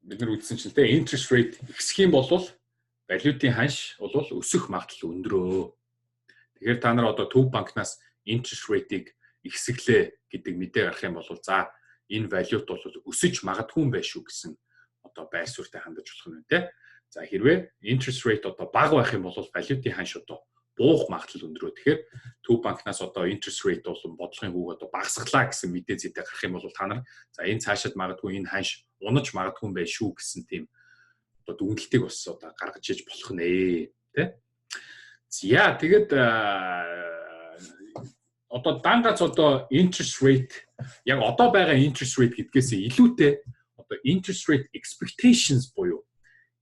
бид нар үзсэн чинь те interest rate ихсэх юм бол валютын ханш бол өсөх магадлал өндрөө. Тэгэхээр та нар одоо төв банкнаас interest rate-ийг ихсгэлээ гэдэг мэдээ гарах юм бол за, энэ валют бол өсөж магадгүй юм байна шүү гэсэн одоо байр суурьтай хандаж болох юм байна те. За, хэрвээ interest rate одоо бага байх юм бол валютын ханш одоо буух магадлал өндрөө. Тэгэхээр төв банкнаас одоо interest rate болон бодлогын хүүг одоо багасгалаа гэсэн мэдээ зүйтэй гарах юм бол та нар за, энэ цаашид магадгүй энэ ханш унаж магадгүй юм байна шүү гэсэн тийм одоо дүгнэлтийг бас одоо гаргаж иж болох нэ тэ. За, тэгээд одоо дан гац одоо interest rate, яг одоо байгаа interest rate гэдгээс илүүтэй одоо interest rate expectations буюу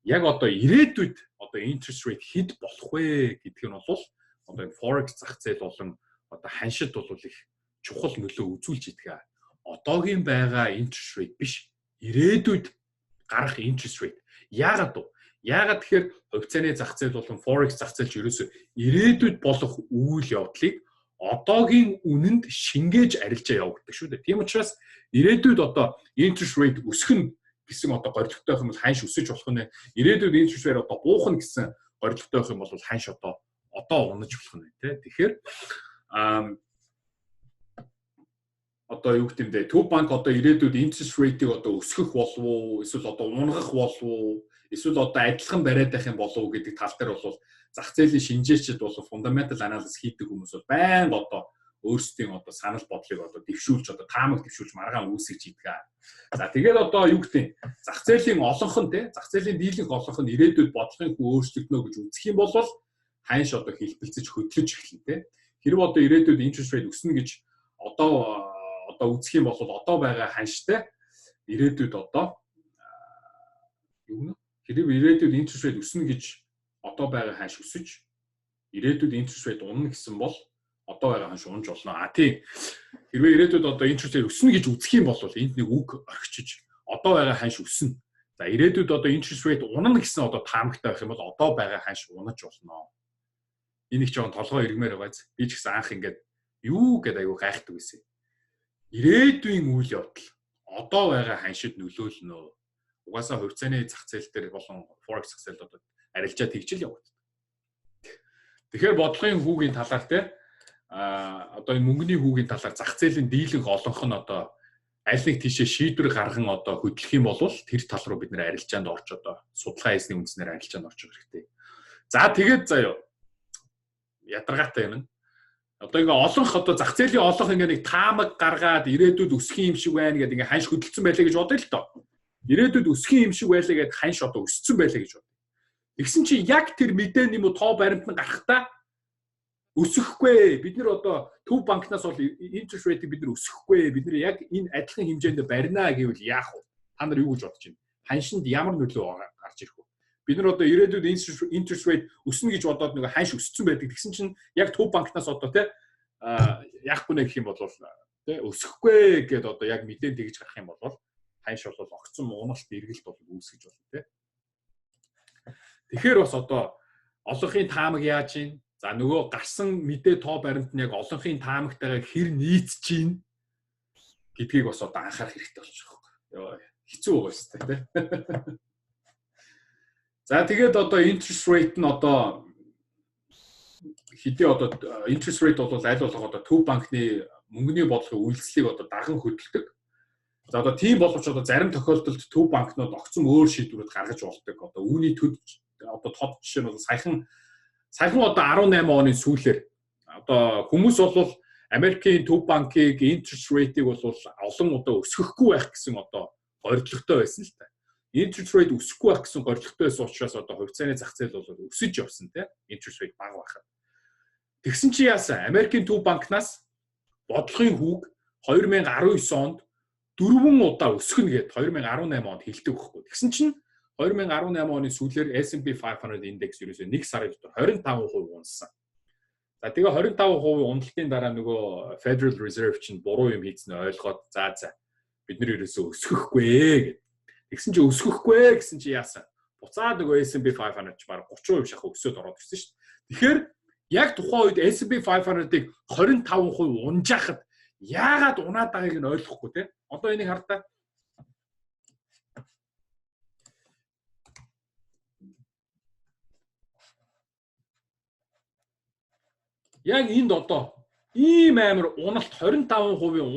яг одоо ирээдүйд одоо interest rate хэд болох вэ гэдг нь бол одоо энэ forex зах зээл болон одоо ханшид бол их чухал нөлөө үзүүлж идэг. Одоогийн байгаа interest rate биш, ирээдүйд гарах interest rate. Яагаад вэ? Яагаад тэгэхээр хувьцааны зах зээл болон forex зах зээл ч ерөөсөө ирээдүйд болох үйл явдлыг одоогийн үнэнд шингээж арилжаа явагддаг шүү дээ. Тийм учраас ирээдүйд одоо interest rate өсөх нь гэсэн одоо горилготой байх юм бол ханш өсөж болох нэ. Ирээдүйд interest rate одоо буух нь гэсэн горилготой байх юм бол ханш одоо унаж болох нь тэ. Тэгэхээр одоо юу гэдэг юм бэ? Төв банк одоо ирээдүйд interest rate-ийг одоо өсгөх болов уу? Эсвэл одоо унгах болов уу? Эсвэл одоо адилхан бариад байх юм болов уу гэдэг тал дээр бол зах зээлийн шинжээчид болон fundamental analysis хийдэг хүмүүс бол байнга одоо өөрсдийн одоо санал бодлыг одоо дэвшүүлж одоо таамаг дэвшүүлж маргаан үүсгэж идэг. За тэгээд одоо юу гэдэг зах зээлийн олонх нь те зах зээлийн дийлэнх олонх нь ирээдүйд бодлогын хүү өөрчлөгдөнө гэж үзэх юм бол ханш одоо хэлбэлцэж хөдлөж эхэлнэ те. Хэрвээ одоо ирээдүйд interest rate өснө гэж одоо үзэх юм бол одоо байгаа ханштай ирээдүйд одоо юу нэ? Хэрвээ ирээдүйд interest rate өснө гэж одоо байгаа ханш өсөж ирээдүйд interest rate унана гэсэн бол одоо байгаа ханш унж болно. А тийм. Хэрвээ ирээдүйд одоо interest rate өснө гэж үзэх юм бол энд нэг үг орхичиж одоо байгаа ханш өснө. За ирээдүйд одоо interest rate унана гэсэн одоо таамагтай байх юм бол одоо байгаа ханш унаж болно. Энэ их жоохон толгой эргэмээр байгаа биз. Би ч гэсэн анх ингээд юу гэдээ айгүй гайхдаг байсан. Ирээдүйн үйл явдал одоо байгаа ханшид нөлөөлнө. Угаасаа хувьцааны зах зээл дээр болон forex зах зээлд одоо арилжаа тэгжил явагддаг. Тэгэхээр бодлогын хүүгийн талаар те одоо энэ мөнгөний хүүгийн талаар зах зээлийн дийлэнх олонх нь одоо аль нэг тийшээ шийдвэр гарган одоо хөдлөх юм бол тэр тал руу бид нэр арилжаанд орж одоо судалгаа хийсний үндснээр арилжаанд орчих хэрэгтэй. За тэгээд заяа ядаргаатай юм. Одоо ингээ олонх одоо зах зээлийн олонх ингээ нэг таамаг гаргаад ирээдүйд өсөх юм шиг байна гэдэг ингээ ханш хөдөлсөн байлаа гэж бодъё л доо. Ирээдүйд өсөх юм шиг байлаа гэд ханш одоо өссөн байлаа гэж бодъё. Тэгсэн чинь яг тэр мэдээ юм уу тоо баримт нь гарахдаа өсөхгүй. Бид нар одоо төв банкнаас бол interest rate-ийг бид нар өсөхгүй. Бид нар яг энэ адилхан хэмжээнд барина гэвэл яах вэ? Та нар юу гэж бодож байна? Ханшинд ямар нөлөө гарч ирэх вэ? Бид нар одоо ирээдүйд interest rate өснө гэж бодоод нэг ханш өссөн байдаг. Тэгсэн чинь яг төв банкнаас одоо те яахгүй нэ гэх юм бол те өсөхгүй гэдээ одоо яг мэдээ тэгж гарах юм бол ханш бол огцон уналт эргэлт бол үүсгэж болно те. Тэгэхээр бас одоо олонхын таамаг яаж ийн? За нөгөө гарсан мэдээ тоо баримт нь яг олонхын таамагтайгаа хэр нийцэж ийн гэдгийг бас одоо анхаарах хэрэгтэй болчих واخ. Йоо хэцүү байгаа шүү дээ те. За тэгээд одоо interest rate нь одоо хэдий одоо interest rate бол аль болох одоо төв банкны мөнгөний бодлогын үйлчлэлийг одоо даган хөдөлдөг. За одоо тийм боловч одоо зарим тохиолдолд төв банкнууд огцом өөр шийдвэрүүд гаргаж болдог. Одоо үүний төд одоо тод жишээ нь бол саяхан одоо 18 оны сүүлээр одоо хүмүүс бол Америкийн төв банкыг interest rate-ийг бол олон удаа өсгөхгүй байх гэсэн одоо горилготой байсан л та. Interest rate өсөхгүй байх гэсэн горилготой байсан учраас одоо хувьцааны зах зээл бол өсөж явсан тийм interest rate бага байхад. Тэгсэн чи яасан? Америкийн төв банкнаас бодлогын хүүг 2019 онд 4 удаа өсгөнө гэд 2018 онд хэлдэг байхгүй. Тэгсэн чинь 2018 оны сүүлээр S&P 500 индекс ерөөсөө 1 сарын дотор 25% унасан. За тэгээ 25% уналтын дараа нөгөө Federal Reserve чинь буруу юм хийцэн ойлгоод за бид нар ерөөсөө өсгөхгүй гэд. Тэгсэн чинь өсгөхгүй гэсэн чи яасан? Буцаад нөгөө S&P 500 ч бараг 30% шахах өсөөд ороод ирсэн шүү дээ. Тэгэхээр яг тухайн үед S&P 500-ыг 25% унжаахад яагаад унаад байгааг нь ойлгохгүй те. Одоо энийг хар та. Яг энд одоо ийм амар уналт 25%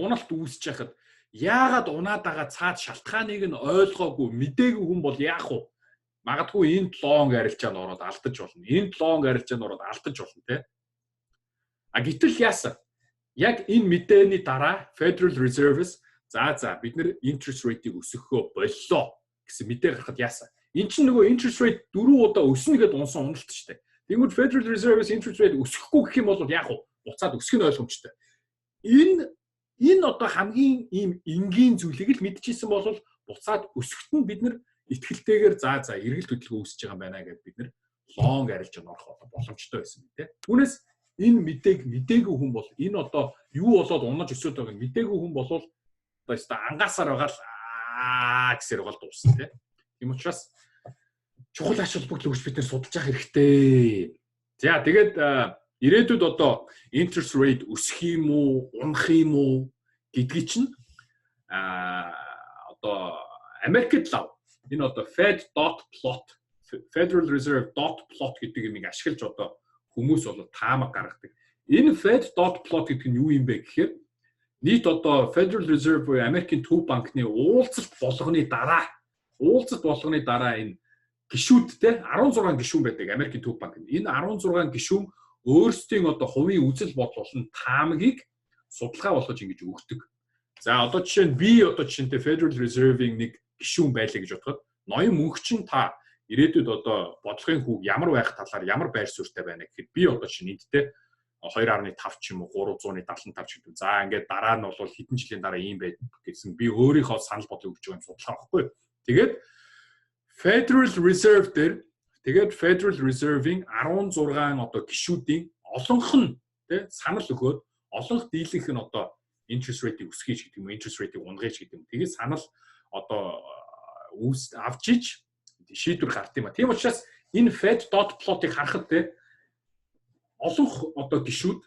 уналт үүсэж яхад яагаад унаад байгаа цаад шалтгааныг нь ойлгоогүй мдээгүй хүн бол яах вэ? Магадгүй энд лонг арилжаанд ороод алдаж болно. Энд лонг арилжаанд ороод алдаж болно те. А гэтэл яасан? Яг энэ мэдээний дараа Federal Reserve-с за бид нэр interest rate-ийг өсгөхөө боллоо гэсэн мэдээ гаргахад яасан? Эн чинь нөгөө interest rate 4 удаа өснө гэдээ унсан уналт шүү дээ. Тэгмүүд Federal Reserve-с interest rate өсөхгүй гэх юм бол яах вэ? Буцаад өсөх нь ойлгомжтой. Энэ одоо хамгийн ийм энгийн зүйлийг л мэдчихсэн бол буцаад өсөхт нь бид нар итгэлтэйгээр за эргэлт хөдөлгөөн үүсэж байгаа юм байна гэдээ бид нар лонг арилжаанд орох одоо боломжтой байсан юм тий. Түүнээс энэ мэдээг мдээгүй хүн бол энэ одоо юу болоод унаж өсөд байгааг мдээгүй хүн бол одоо өстой ангаасаар байгаа л аа гэсээр байгаа л дуусна тий. Тийм учраас чухал ач холбогдол өгч бид нэр судалж явах хэрэгтэй. За тэгээд ирээдүйд одоо interest rate өсөх юм уу, унах юм уу гэдгийг чинь одоо Америкт лав энэ одоо Fed dot plot Federal Reserve dot plot гэдэг юмыг ашиглаж одоо хүмүүс бол таамаг гаргадаг. Энэ Fed dot plot гэдэг нь юу юм бэ гэхээр нийт одоо Federal Reserve буюу Америкийн төв банкны уулзалт болгоны дараа энэ гишүүдтэй 16 гишүүн байдаг Америкийн төв банк. Энэ 16 гишүүн өөрсдийн одоо хувийн үзэл бодол болон таамагийг судалгаа болгож ингэж өгдөг. За, одоо жишээ нь би одоо жишээнтэй Federal Reserve-ийн нэг гишүүн байлаа гэж бодоход, ноён мөнхчин та ирээдүйд одоо бодлогын хүүг ямар байх талаар ямар байр суурьтай байна гэхэд, би одоо жишээ нь эндтэй 2.5 ч юм уу, 375 ч гэдэг. За, ингээд дараа нь бол хэдэн жилийн дараа ийм байд гэсэн би өөрийнхөө санал бодлыг өгч байгаа юм судалгаа байхгүй. Тэгээд Federal Reserve дээр, тэгээд Federal Reserve-ийн 16 одоо гишүүдийн олонх нь, тий, санал өгөөд, олонх дийлэнх нь одоо interest rate-ийг өсгөж гэдэг юм, interest rate-ийг унгаж гэдэг юм. Тэгээд санал одоо үүс авч ич шийдвэр гарт юм а. Тийм учраас энэ Fed dot plot-ыг харахад, те, олонх одоо гишүүд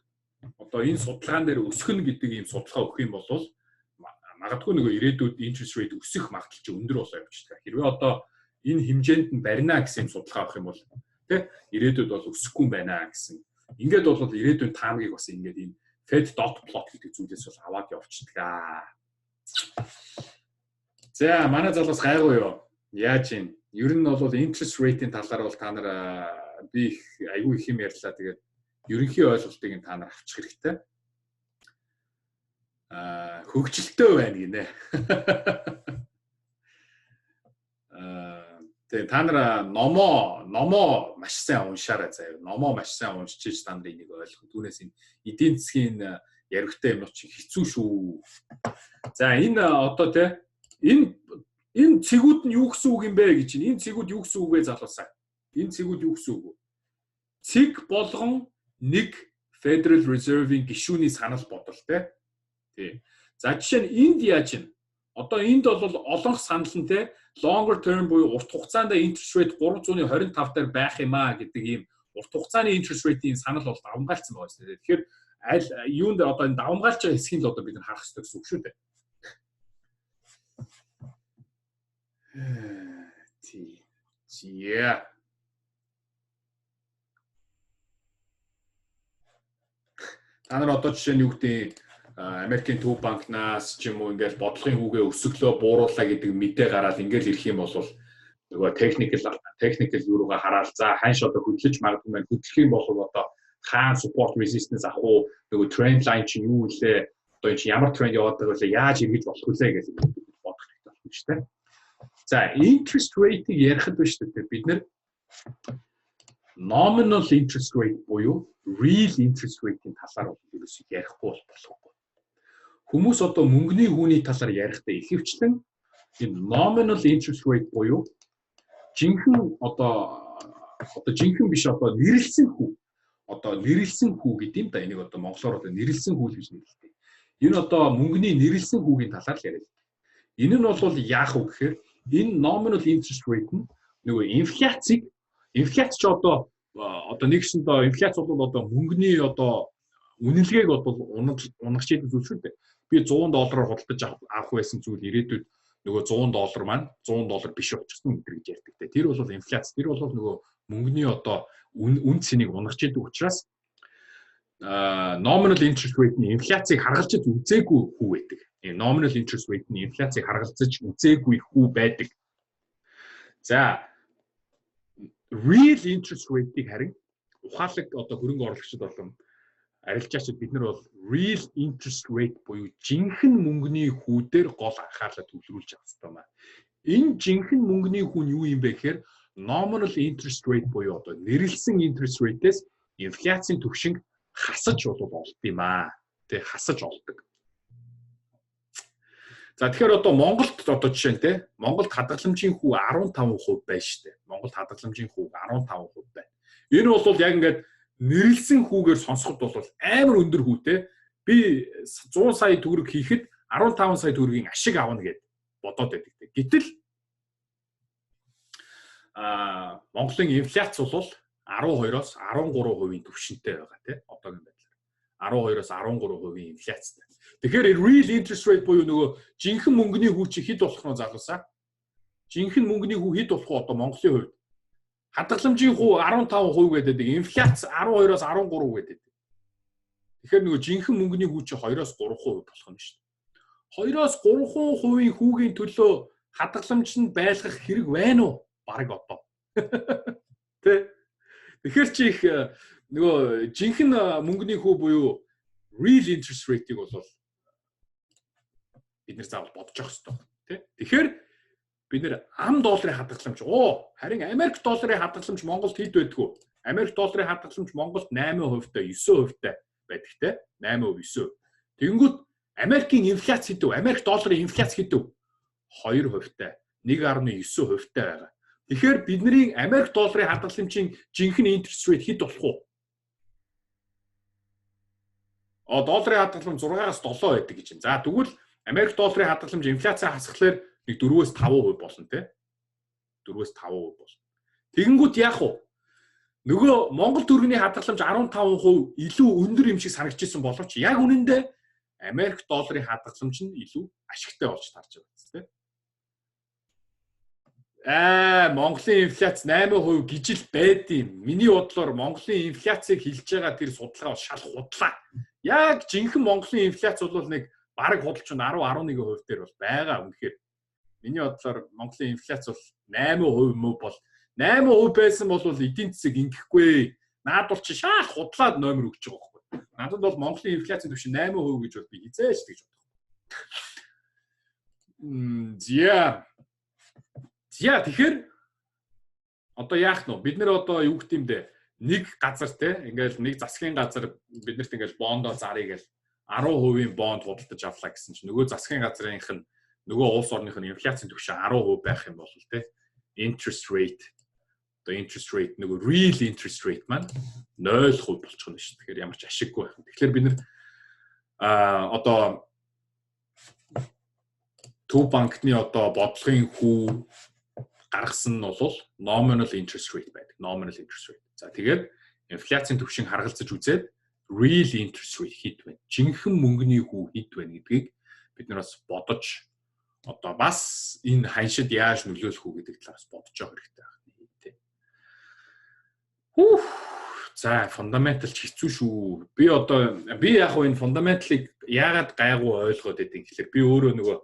одоо энэ судалгаан дээр өсгөнө гэдэг ийм судалгаа өгөх юм бол магадгүй нөгөө ирээдүйд interest rate өсөх магадлал чинь өндөр болоо явчихдаг. Хэрвээ одоо энэ хэмжээнд нь барина гэсэн юм судалгаа авах юм бол, тий, ирээдүйд бол өсөхгүй юм байна гэсэн. Ингээд бол ирээдүйн таамгийг бас ингээд энэ Fed dot plot гэдэг зүйлээс бол аваад явчихдаг. За, манай залуус гайгүй юу? Яаж юм? Ер нь бол interest rate-ийн талаар бол та нар би их айгүй их юм ярьлаа. Тэгээд ерөнхий ойлголтыг нь та нар авчих хэрэгтэй. Хөгжилтэй байна гинэ. Тэгээ та нар номоо маш сайн уншаарай заяа. Номоо маш сайн уншиж та нар энийг ойлгох. Түүнээс энэ эдийн засгийн яригтай юмнууд чи хэцүү шүү. За, энэ одоо, те, энэ цэгүүд нь юу гэсэн үг юм бэ гэж чинь. Энэ цэгүүд юу гэсэн үг вэ, залуусаа? Энэ цэгүүд юу гэсэн үг вэ? Цэг болгон нэг Federal Reserve-ийн гишүүний санал бодол, те. Тий. За, жишээ нь энд яаж юм? Одоо энд бол олонх санал нь, те, longer term буюу урт хугацаанд interest rate 325 дээр байх юм а гэдэг ийм урт хугацааны interest rate-ийн санал бол давамгайлцсан байгаа шүү дээ. Тэгэхээр аль юунд одоо энэ давамгайлж байгаа хэсгийг л одоо бид нар харах хэрэгтэй гэсэн үг шүү дээ. Тий. Yeah. Та нар одоо жишээ нь юу гэдэг, Америкийн төв банкнаас ч юм уу ингээл бодлогын хүүгээ өсөглөө, бууруулаа гэдэг мэдээ гараад ингээл ирэх юм бол нөгөө technical юу руугаа хараад, за, ханш одоо хөдлөж магадгүй маань, хөдлөх юм бол одоо хаан support, resistance авах уу, нөгөө trend line чинь юу вэ, одоо энэ чинь ямар тренд яваад байгаа вэ, яаж эргэж болох вүлээ гэж бодох хэрэгтэй болох шүү дээ. За, interest rate-ийг ярихад биш үү, бид нэр nominal interest rate буюу real interest rate-ийн талаар бол ерөөсөө ярихгүй бол болохгүй. Хүмүүс одоо мөнгөний хүүний талаар ярихдаа ихэвчлэн энэ nominal interest rate буюу жинхэнэ одоо жинхэнэ биш, одоо нэрлсэн хүү, одоо нэрлсэн хүү гэдэг юм да. Энийг одоо монголоор одоо нэрлсэн хүү л гэж нэрлэдэг. Энэ одоо мөнгөний нэрлсэн хүүгийн талаар л яриад. Энэ нь бол яах вэ гэхээр энэ nominal interest rate нь нөгөө инфляцийг, инфляц ч одоо нэгсэндээ инфляц бол одоо мөнгөний одоо үнэлгээг бол унагч идэг зүйл шүү дээ. Би 100 доллараар худалдаж авах байсан зүйл ирээдүйд нөгөө 100 доллар маань 100 доллар биш болчихсон гэдэг гэж ярьдаг те. Тэр бол инфляц. Тэр бол нөгөө мөнгөний одоо үн цэнийг унагч идэг учраас nominal interest rate нь инфляцийг харгалзаж үзээгүй хүү байдаг. Nominal interest rate нь инфляцийг харгалзаж үзээгүй хүү байдаг. За, real interest rate-ийг харин ухаалаг одоо хөрөнгө оруулагчид болон арилжаачид бид нар бол real interest rate буюу жинхэнэ мөнгөний хүү дээр гол анхаарлаа төвлөрүүлж явах хэрэгтэй байна. Энэ жинхэнэ мөнгөний хүү нь юу юм бэ гэхээр nominal interest rate буюу одоо нэрлсэн interest rate-ээс инфляцийн түвшинг хасаж бол олд юм аа. Тэ, хасаж олдог. За, тэгэхээр одоо Монголд одоо жишээ нь, те, Монголд хадгаламжийн хүү 15% байна шүү дээ. Монголд хадгаламжийн хүү 15% байна. Энэ бол яг ингээд нэрлсэн хүүгээр сонсоход бол амар өндөр хүүтэй. Би 100 сая төгрөг хийхэд 15 сая төгрөгийн ашиг авна гэд бодоод байдаг. Гэтэл Монголын инфляц бол 12-оос 13% түвшинтэй байгаа, тий, одоогийн байдлаар. 12-оос 13% инфляцтай. Тэгэхээр real interest rate буюу нөгөө жинхэнэ мөнгөний хүү чи хэд болох нь, залуусаа? Жинхэнэ мөнгөний хүү хэд болох вэ одоо Монголын хувьд? Хадгаламжийн хүү 15% гэдэг, инфляц 12-оос 13 гэдэг. Тэгэхээр нөгөө жинхэнэ мөнгөний хүү чи 2-оос 3% болох нь шүү дээ. 2-оос 3% хүүгийн төлөө хадгаламж нь байлгах хэрэг байна уу? Бараг одоо. Тэ? Тэгэхээр чи их нөгөө жинхэнэ мөнгөний хүү буюу Real interest rate-ийг бол бид нэр заавал бодож явах хэрэгтэй, тий. Тэгэхээр бид нэр ам долларын хадгаламж, харин Америк долларын хадгаламж Монголд хэд байдгүй? Америк долларын хадгаламж Монголд 8% та, 9% та байдаг, те. 8%, 9%. Тэгэнгүүт Америкийн инфляц хэд вэ? Америк долларын инфляц хэд вэ? 2% та, 1.9% та байгаа. Тэгэхээр бидний Америк долларын хадгаламжийн жинхэнэ interest rate хэд болох вэ? Долларын хадгаламж 6-аас 7 байдаг гэж байна. За, тэгвэл Америк долларын хадгаламж инфляцаа хасахлаар нэг 4-өөс 5% болно, те. 4-өөс 5% болно. Тэгэнгүүт яах вэ? Нөгөө Монгол төгрөгийн хадгаламж 15% илүү өндөр юм шиг санагдчихсан боловч яг үнэндээ Америк долларын хадгаламж нь илүү ашигтай болж таарч байгаа тийм. Монголын инфляц 8% гэж л байдийм. Миний бодлоор Монголын инфляцийг хэлж байгаа тэр судалгаа бол шал худлаа. Яг жинхэнэ Монголын инфляц бол нэг бараг худалч 10 11% дээр бол байгаа үнэхээр. Миний бодлоор Монголын инфляц бол 8% мөө бол 8% байсан бол эдийн засаг ингэхгүй. Наад бол чи шал худлаад номер өгч байгаа байхгүй. Надад бол Монголын инфляцийн түвшин 8% гэж бол би хизээж тэгж бодохгүй. Зя. За, тэгэхээр одоо яах нь вэ? Бид нэр одоо юу гэх юм бэ? Нэг газар, те, ингээл нэг засгийн газар биднэрт ингээл бондоо зарыг гэл 10% бонд худалдаж авлаа гэсэн чинь нөгөө засгийн газрынх нь, нөгөө улс орных нь инфляцийн түвшин 10% байх юм бол, те, interest rate, одоо interest rate, нөгөө real interest rate маань 0% болчихно шүү. Тэгэхээр ямар ч ашиггүй байх. Тэгэхээр бид нэр одоо Төв банкны одоо бодлогын хүү гаргасан нь бол nominal interest rate байдаг. Nominal interest rate. За, тэгээд инфляцийн түвшин харгалзаж үзээд real interest rate хэд вэ? Жинхэнэ мөнгөний хүү хэд вэ гэдгийг бид нар бас бодож, одоо бас энэ ханшид яаж нөлөөлөх үү гэдэг талаас бодож явах хэрэгтэй байна, тий. Хүүх. За, fundamental ч хэцүү шүү. Би одоо би яг хуу энэ fundamental-ыг яагаад гайгүй ойлгоод байдгийг гэхэлэр би өөрөө нөгөө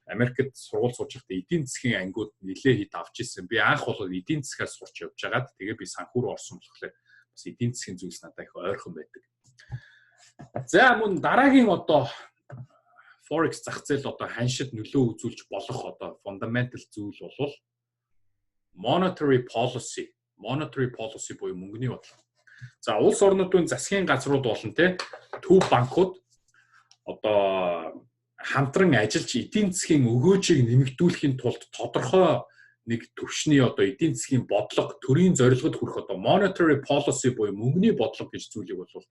Америкт сургууль сурч байхдаа эдийн засгийн ангиуд нэлээ хэд авч ирсэн. Би анх бол эдийн засгаар сурч явж байгаад тэгээ би санхүү руу орсон болохоор бас эдийн засгийн зүйлс надад их ойрхон байдаг. За, мөн дараагийн одоо Forex зах зээл одоо ханшид нөлөө үзүүлж болох одоо fundamental зүйл бол monetary policy, monetary policy буюу мөнгөний бодлого. За, улс орнуудын засгийн газрууд болон, те, төв банкуд одоо хамтран ажиллаж эдийн засгийн өгөөжийг нэмэгдүүлэхийн тулд тодорхой нэг төвшний одоо эдийн засгийн бодлого, төрийн зорилгод хүрэх одоо monetary policy буюу мөнгөний бодлого гэж зүйлийг бол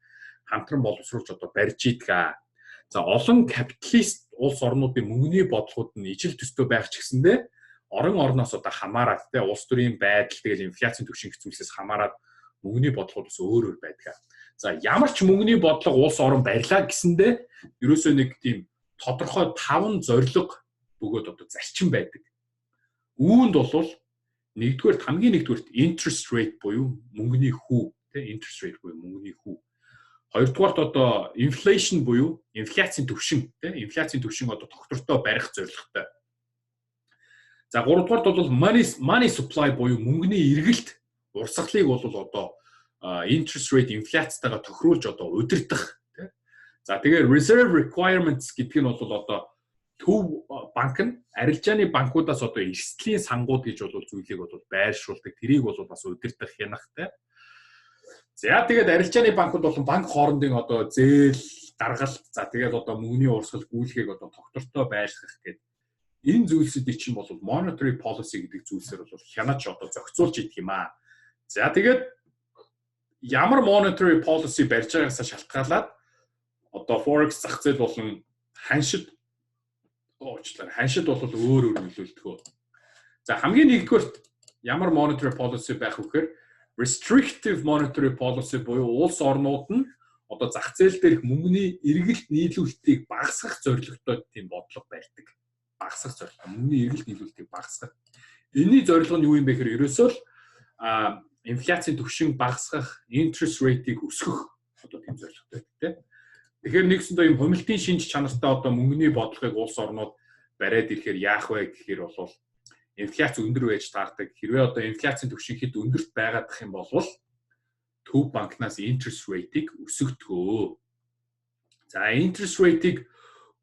хамтран боловсруулж одоо барьж идэг. За, олон капиталист улс орнуудын мөнгөний бодлогууд нь ижил төстэй байх ч гэсэндээ орон орноос одоо хамаарат, те, улс төрийн байдал, тэгэл инфляцийн түвшин гэх зүйлсээс хамаарат мөнгөний бодлогууд бас өөр өөр байдаг. За, ямар ч мөнгөний бодлого улс орон барьлаа гэсэндээ ерөөсөө нэг тийм тодорхой таван зорилго бөгөөд одоо зарчим байдаг. Үүнд бол нэгдүгээр, хамгийн нэгдүгээрт interest rate буюу мөнгөний хүү, тий, interest rate буюу мөнгөний хүү. Хоёрдугаарт одоо inflation буюу инфляцийн түвшин, тий, инфляцийн түвшин одоо тогтвортой барих зорилготой. За, гуравдугаарт бол money supply буюу мөнгөний эргэлт, урсгалыг бол одоо interest rate, инфляцтайгаа тохируулж одоо удирдах, тий. За, тэгээд reserve requirements гэдэг нь бол одоо төв банк нь арилжааны банкудаас одоо эрсдлийн сангууд гэж бол зүйлийг бол байршуулдаг. Тэрийг бол бас удирдах, хянахтай. За, тэгээд арилжааны банкуд болон банк хоорондын одоо зээл гаргалт, за, тэгээд одоо мөнгөний урсгал гүйлгээг одоо тогтвортой байлгах гэдэг энэ зүйлсүүдийг чинь бол monetary policy гэдэг зүйлсээр бол хянаж одоо зохицуулж идэх юм аа. За, тэгээд ямар monetary policy барьж байгаагаас шалтгаалаад одоо forex зах зээл болон ханшид, уучлаарай, ханшид бол өөр өөр нөлөөлдөг. За, хамгийн нэгдүгээрт ямар monetary policy байх вэ гэхээр restrictive monetary policy буюу улс орнууд нь одоо зах зээл дээрх мөнгөний эргэлт нийлүүлэлтийг багасгах зорилготой тийм бодлого барьдаг. Багасгах зорилготой мөнгөний эргэлт нийлүүлэлтийг багасгах. Энэний зорилго нь юу юм бэ гэхээр ерөөсөө л инфляцийн түвшин багасгах, interest rate-ийг өсгөх одоо тийм зорилготой байдаг, тийм. Тэгэхээр нэгсэндээ юм хумилтын шинж чанартай одоо мөнгөний бодлогыг улс орнууд бариад ирэхээр яах вэ гэхээр бол инфляц өндөр байж таардаг. Хэрвээ одоо инфляцийн түвшин хэд өндөрт байгаадах юм бол төв банкнаас interest rate-ийг өсгөдгөө. За, interest rate-ийг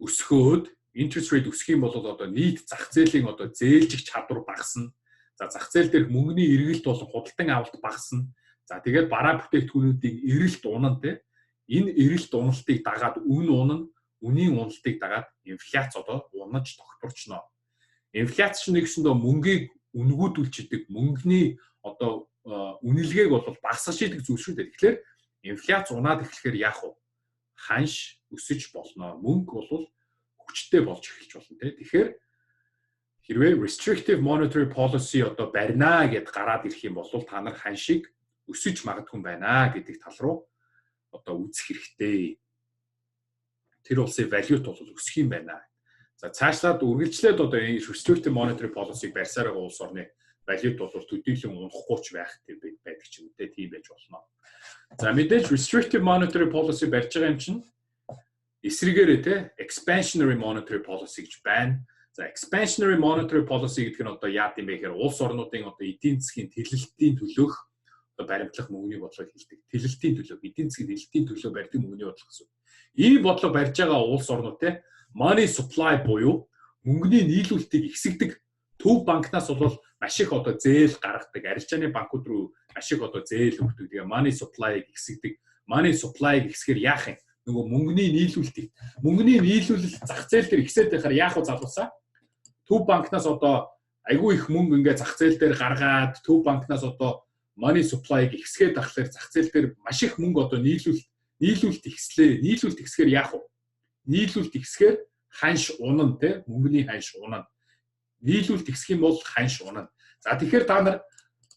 өсгөөд, interest rate өсөх юм бол одоо нийт зах зээлийн одоо зээлжих чадвар багасна. За, зах зээл дээрх мөнгөний эргэлт болон худалдан авалт багасна. За, тэгээд бараа бүтээгдэхүүнүүдийн эрэлт унана, те. Энэ эрэлт уналтыг дагаад үн унана, үнийн уналтыг дагаад инфляц одоо унаж тогтворчно. Инфляц чинь нэгсэндээ мөнгийг үнгүүдүүлчихдэг, мөнгөний одоо үнэлгээг бол багасгаж идэг зүйл шүү дээ. Тэгэхээр инфляц унаад эхлэхээр яах вэ? Ханш өсөж болно. Мөнгө бол хүчтэй болж эхэлж болно, те. Тэгэхээр хэрвээ restrictive monetary policy одоо барина гэд гараад ирэх юм бол та нар ханшийг өсөж магадгүй байна гэдэг тал руу одоо үзэх хэрэгтэй. Тэр улсын валют бол өсөх юм байна. За, цаашлаад үргэлжлээд одоо энэ restrictive monetary policy-г барьсаар байгаа улс орны валют бол төдийлөн унахгүй ч байх тэр байдаг ч юм уу, тийм байж болно. За, мэдээж restrictive monetary policy барьж байгаа юм чинь эсрэгээрээ, те, expansionary monetary policy гэж байна. За, expansionary monetary policy гэдэг нь одоо яад юм бэ гэхээр улс орнуудын одоо эдийн засгийн тэлэлтийн төлөөх одоо баримтлах мөнгөний бодлогыг хэлдэг. Тэлэлтийн төлөө, эдийн засгийн тэлэлтийн төлөө барьдаг мөнгөний бодлого гэсэн. Ийм бодлого барьж байгаа улс орнууд, те, money supply буюу мөнгөний нийлүүлэлтийг ихсгдэг. Төв банкнаас бол маш их одоо зээл гаргадаг. Арилжааны банкуд руу маш их одоо зээл өгдөг. Тэгээ money supply-ыг ихсгдэг. Money supply-ыг ихсгэхээр яах юм? Нөгөө мөнгөний нийлүүлэлтийг, мөнгөний нийлүүлэлт зах зээл дээр ихсээд байхаар яах вэ, залуусаа? Төв банкнаас одоо айгүй их мөнгө ингээ зах зээл дээр гаргаад, төв банкнаас одоо money supply-ыг ихсгээд ахлаар зах зээл дээр маш их мөнгө одоо нийлүүлэлт ихслээ. Нийлүүлэлт ихсгээр яах вэ? Нийлүүлэлт ихсгээр ханш унана, те, мөнгөний ханш унана. Нийлүүлэлт ихсэх юм бол ханш унана. За, тэгэхээр та нар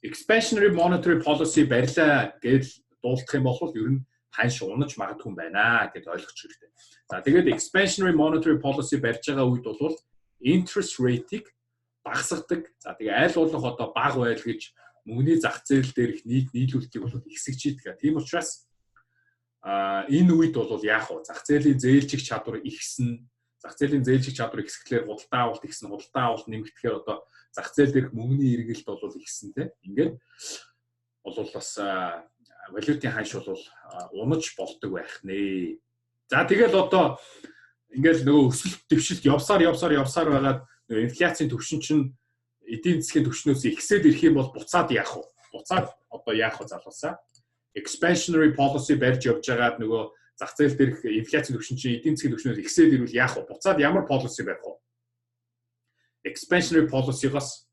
expansionary monetary policy барьлаа гэж дуулдах юм бол ер нь ханш унаж магадгүй юм байна гэд ойлгож хэрэгтэй. За, тэгээд expansionary monetary policy барьж байгаа үед бол interest rate-ийг багасгадаг. За, тэгээ аль болох одоо бага байл гэж мөнгөний зах зээл дээрх нийт нийлүүлэлтийг бол ихсгэж идэг. Тийм учраас энэ үед бол яах вэ? Зах зээлийн зээлжих чадвар ихсэн. Зах зээлийн зээлжих чадвар ихсэхлээр худалдаа авалт ихсэн. Худалдаа авалт нэмэгдэхээр одоо зах зээл дээрх мөнгөний эргэлт бол ихсэн, тийм. Ингээд бол бас валютын ханш бол унаж болдог байх нэ. За, тэгэл одоо ингээл нөгөө өсөлт дэвшилт явсаар явсаар явсаар байгаад нөгөө инфляцийн түвшин чинь эдийн засгийн түвшнөөс ихсээд ирэх юм бол буцаад яах вэ? Буцаад одоо яах вэ, залуусаа? Expansionary policy барьж явж байгаад нөгөө зах зээл дээрх инфляцийн түвшин чинь эдийн засгийн түвшнөөс ихсээд ирвэл яах вэ? Буцаад ямар policy барих вэ? Expansionary policy-гоос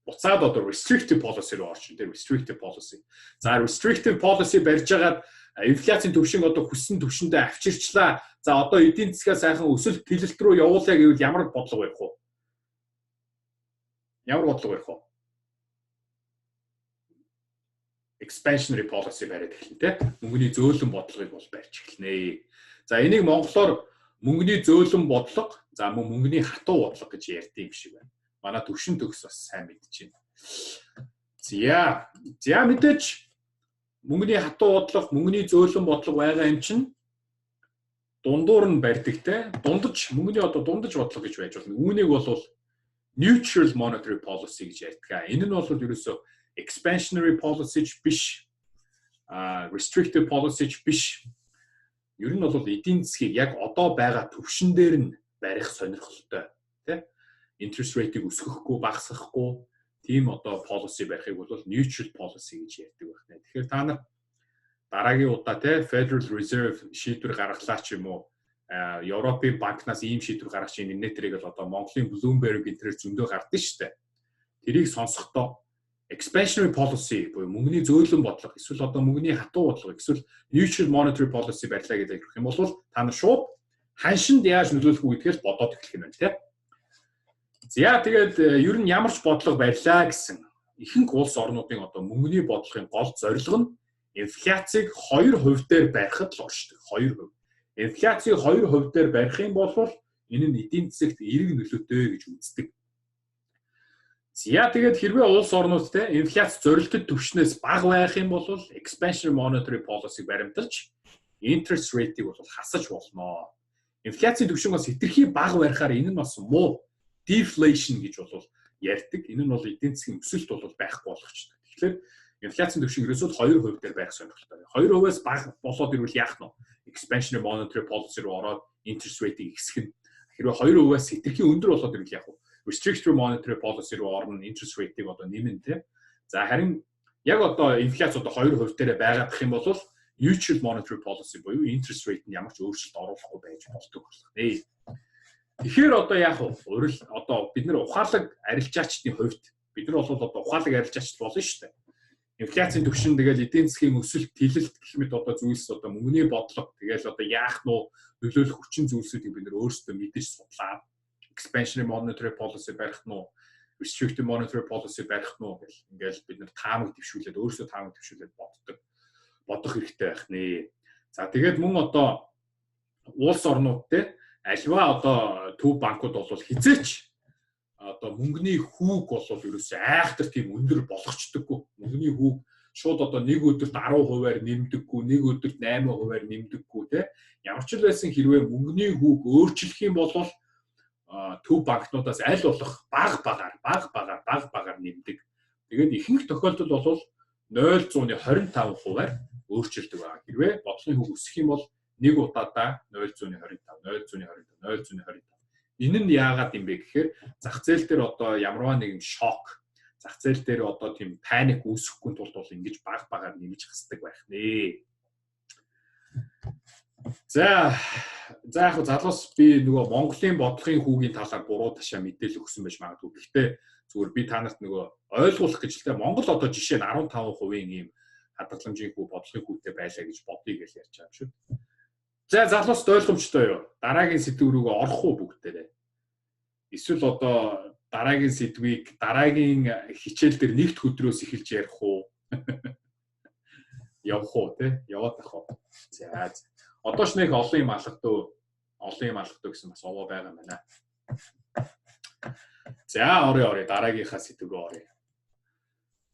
буцаад одоо restrictive policy руу орчих тийм, restrictive policy. За, restrictive policy барьж байгаад инфляцийн түвшин одоо хүссэн түвшиндээ авчирчлаа. За, одоо эдийн засгаа сайхан өсөлт тэлэлт рүү явуулъя гэвэл ямар бодлого барих вэ? Ямар бодлого барих вэ? Expansionary policy бариад эхэлнэ, те. Мөнгөний зөөлөн бодлогыг бол барьж эхэлнэ. За, энийг монголоор мөнгөний зөөлөн бодлого, за мөн мөнгөний хатуу бодлого гэж ярьдаг юм шиг байна. Манай Төвшин Төгс бас сайн мэдчихэв. За, за мэдээж мөнгөний хатуу бодлого, мөнгөний зөөлөн бодлого байгаа юм чинь дундуур нь барьдаг, те. Дундаж мөнгөний одоо дундаж бодлого гэж байж болно. Үүнийг бол neutral monetary policy гэж ярьдаг. Энэ нь бол ерөөсөө expansionary policy ч биш, restrictive policy ч биш. Ер нь бол эдийн засгийг яг одоо байгаа түвшин дээр нь барих сонирхолтой, тий? Interest rate-ийг өсгөхгүй, багасгахгүй тийм одоо policy барихыг бол neutral policy гэж ярьдаг байна. Тэгэхээр та нар дараагийн удаа, те, Federal Reserve шийдвэр гаргалаа ч юм уу, Европын банкнаас ийм шийдвэр гаргах чинь нэтэрийг л одоо Монголын Bloomberg энэ зөндөө гардаг шүү дээ. Тэрийг сонсохдоо expansionary policy буюу мөнгөний зөөлөн бодлого, эсвэл одоо мөнгөний хатуу бодлого, эсвэл neutral monetary policy барьлаа гэдэг ярих юм бол та нар шууд ханшинд яаж нөлөөлөх үү гэдгээр бодоод эхлэх юм байна, тийм. За, тэгээд ер нь ямар ч бодлого барьлаа гэсэн ихэнх улс орнуудын одоо мөнгөний бодлогын гол зорилго нь инфляцийг 2% дээр барихад л оршдог. 2%. Инфляцийг 2% дээр барих юм бол энэ нь эдийн засагт эерэг нөлөөтэй гэж үздэг. За, тэгээд хэрвээ улс орнууд, те, инфляц зорилтод түвшнээс бага байх юм бол expansionary monetary policy баримталж interest rate-ийг бол хасаж болно. Инфляцийн түвшин бас хэтэрхий бага байхаар энэ нь бас муу, deflation гэж бол ярьдаг. Энэ нь бол эдийн засгийн өсөлт бол байхгүй болгочдөг. Тэгэхээр Инфляцийн түвшин ерөөсөө 2% дээр байх сонирхолтой. 2%-аас бага болоод ирвэл яах нь вэ? Expansionary monetary policy руу ороод interest rate-ийг ихсэх нь. Хэрвээ 2%-аас хэтэрхий өндөр болоод ирвэл яах вэ? Restrictive monetary policy руу орно, interest rate-ийг одоо нэмнэ те. За, харин яг одоо инфляц одоо 2% дээрээ байгаадах юм бол neutral monetary policy буюу interest rate нь ямар ч өөрчлөлт оруулахгүй байж болдог болох нэ. Тэгэхээр одоо яах вэ? Урил одоо бид нар ухаалаг арилжаачдын хувьд, бид нар бол одоо ухаалаг арилжаачд болно шүү дээ. Инфляцийн түвшин, тэгэл эдийн засгийн өсөлт, тэлэлт гэх мэт одоо зүйлс, одоо мөнгөний бодлого, тэгэл одоо яах нь нөлөөлөх хүчин зүйлсүүдийг бид нар өөрсдөө мэдэж судлаад expansionary monetary policy барих нь уу, restrictive monetary policy барих нь уу гэл ингээл бид нар таамаг дэвшүүлээд, өөрсдөө таамаг дэвшүүлээд боддог, бодох хэрэгтэй байх нэ. За, тэгээд мөн одоо улс орнууд те, аливаа одоо төв банкуд бол хэзээ ч одоо мөнгөний хүүг бол ерөөсөө айхтар тийм өндөр болгочдоггүй. Мөнгөний хүүг шууд одоо нэг өдөрт 10%-аар нэмдэггүй, нэг өдөрт 8%-аар нэмдэггүй те. Ямар ч л байсан хэрвээ мөнгөний хүүг өөрчлөх юм бол төв банкнуудаас аль болох баг багаар, баг багаар, баг багаар нэмдэг. Тэгээд ихэнх тохиолдолд бол 0.25%-аар өөрчилдөг байгаа. Хэрвээ бодлогын хүүг өсөх юм бол нэг удаадаа 0.25, 0.25, 0.25. Энэ нь яагаад юм бэ гэхээр зах зээл дээр одоо ямарваа нэгэн шок, зах зээл дээр одоо тийм паник үүсэхгүй тулд бол ингэж баг багаар нэмж хасдаг байх нэ. За, яг залуус, би нөгөө Монголын бодлогын хүүгийн талаар буруу ташаа мэдээлэл өгсөн байж магадгүй. Гэхдээ зүгээр би та нарт нөгөө ойлгуулах гэж л те, Монгол одоо жишээ нь 15%-ийн ийм хадгаламжийн хүү, бодлогын хүүтэй байлаа гэж бодъё гэж ярьж байгаа юм шүү. За, залуус, ойлгомжтой юу? Дараагийн сэдв рүүгээ орох уу бүгдээрээ? Эсвэл одоо дараагийн сэдвийг дараагийн хичээл дээр нэгд өдрөөс эхэлж ярих уу? Явах уу те? Яваад ах уу? За. Одоо ч нэг олон юм алгадуу, олон юм алгадуу гэсэн бас овоо байгаа юм байна. За, орё, орё, дараагийнхаа сэдв рүү орё.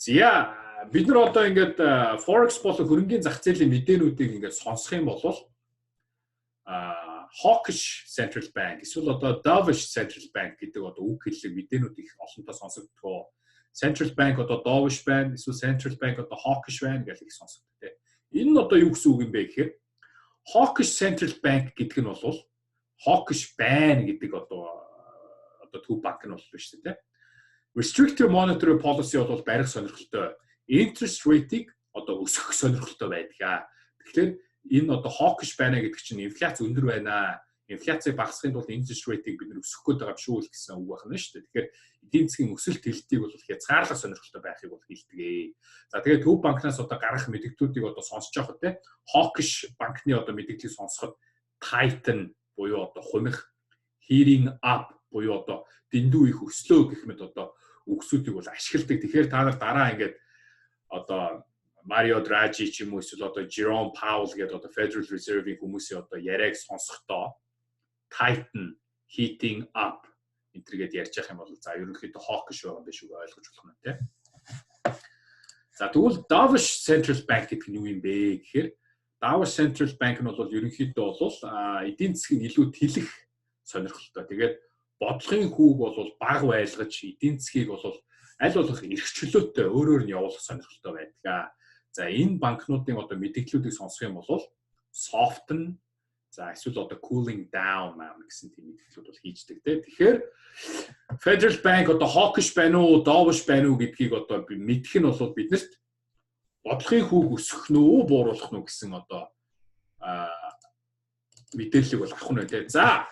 За, бид нар одоо ингээд forex болон хөрөнгийн зах зээлийн мэдээнүүдийг ингээд сонсох юм бол hawkish central bank эсвэл одоо dovish central bank гэдэг одоо үг хэллэг мэдээнүүд их олонтоо сонсогддог. Central bank одоо dovish байна, эсвэл central bank одоо hawkish байна гэж их сонсогддог тийм. Энэ нь одоо юу гэсэн үг юм бэ гэхээр hawkish central bank гэдэг нь бол hawkish байна гэдэг одоо төв банк нь бол биш үү, тийм. Restrictive monetary policy бол барих сонирхолтой. Interest rate-ийг одоо өсгөх сонирхолтой байдаг. Тэгэхээр энэ одоо hawkish байна гэдэг чинь инфляц өндөр байна. Инфляцийг багасгахын тулд interest rate-ийг бид нар өсгөх гээд байгаа юм шүү л гэсэн үг байна шүү дээ. Тэгэхээр эдийн засгийн өсөлт тэлэлтийг бол хязгаарлах сонирхолтой байхыг бол хэлдэг. За, тэгээд төв банкнаас одоо гарах мэдээллүүдийг одоо сонсож явах те, hawkish банкны одоо мэдээллийг сонсоход tighten буюу одоо хумих, heating up буюу одоо дэндүү их өслөө гэх мэт одоо үгсүүдийг бол ашигладаг. Тэгэхээр та нар дараа ингээд одоо Марио Драги ч юм уу, эсвэл одоо Jerome Powell гэдэг одоо Federal Reserve-ийн хүмүүсийн одоо яриаг сонсохдоо tighten, heating up энэ төргээд ярьж явах юм бол за, ерөнхийдөө hawkish байгаа юм биш үү, ойлгож болох нь тийм. За, тэгвэл dovish Central Bank гэдэг нь юу юм бэ гэхээр dovish Central Bank нь бол ерөнхийдөө бол эдийн засгийг илүү тэлэх сонирхолтой. Тэгээд бодлогын хүүг бол бага байлгаж, эдийн засгийг бол аль болох эрх чөлөөтэй өөрөөр нь явуулах сонирхолтой байдаг. За, энэ банкнуудын одоо мэдээллүүдийг сонсох юм бол soften, за, эсвэл одоо cooling down гэсэн тийм мэдээллүүд бол хийждэг те. Тэгэхээр Federal Bank одоо hawkish байна уу, dovish байна уу гэдгийг одоо мэдэх нь бол биднэрт бодлогын хүүг өсгөх нь үү, бууруулах нь үү гэсэн одоо мэдээллийг бол авах нь байна те. За,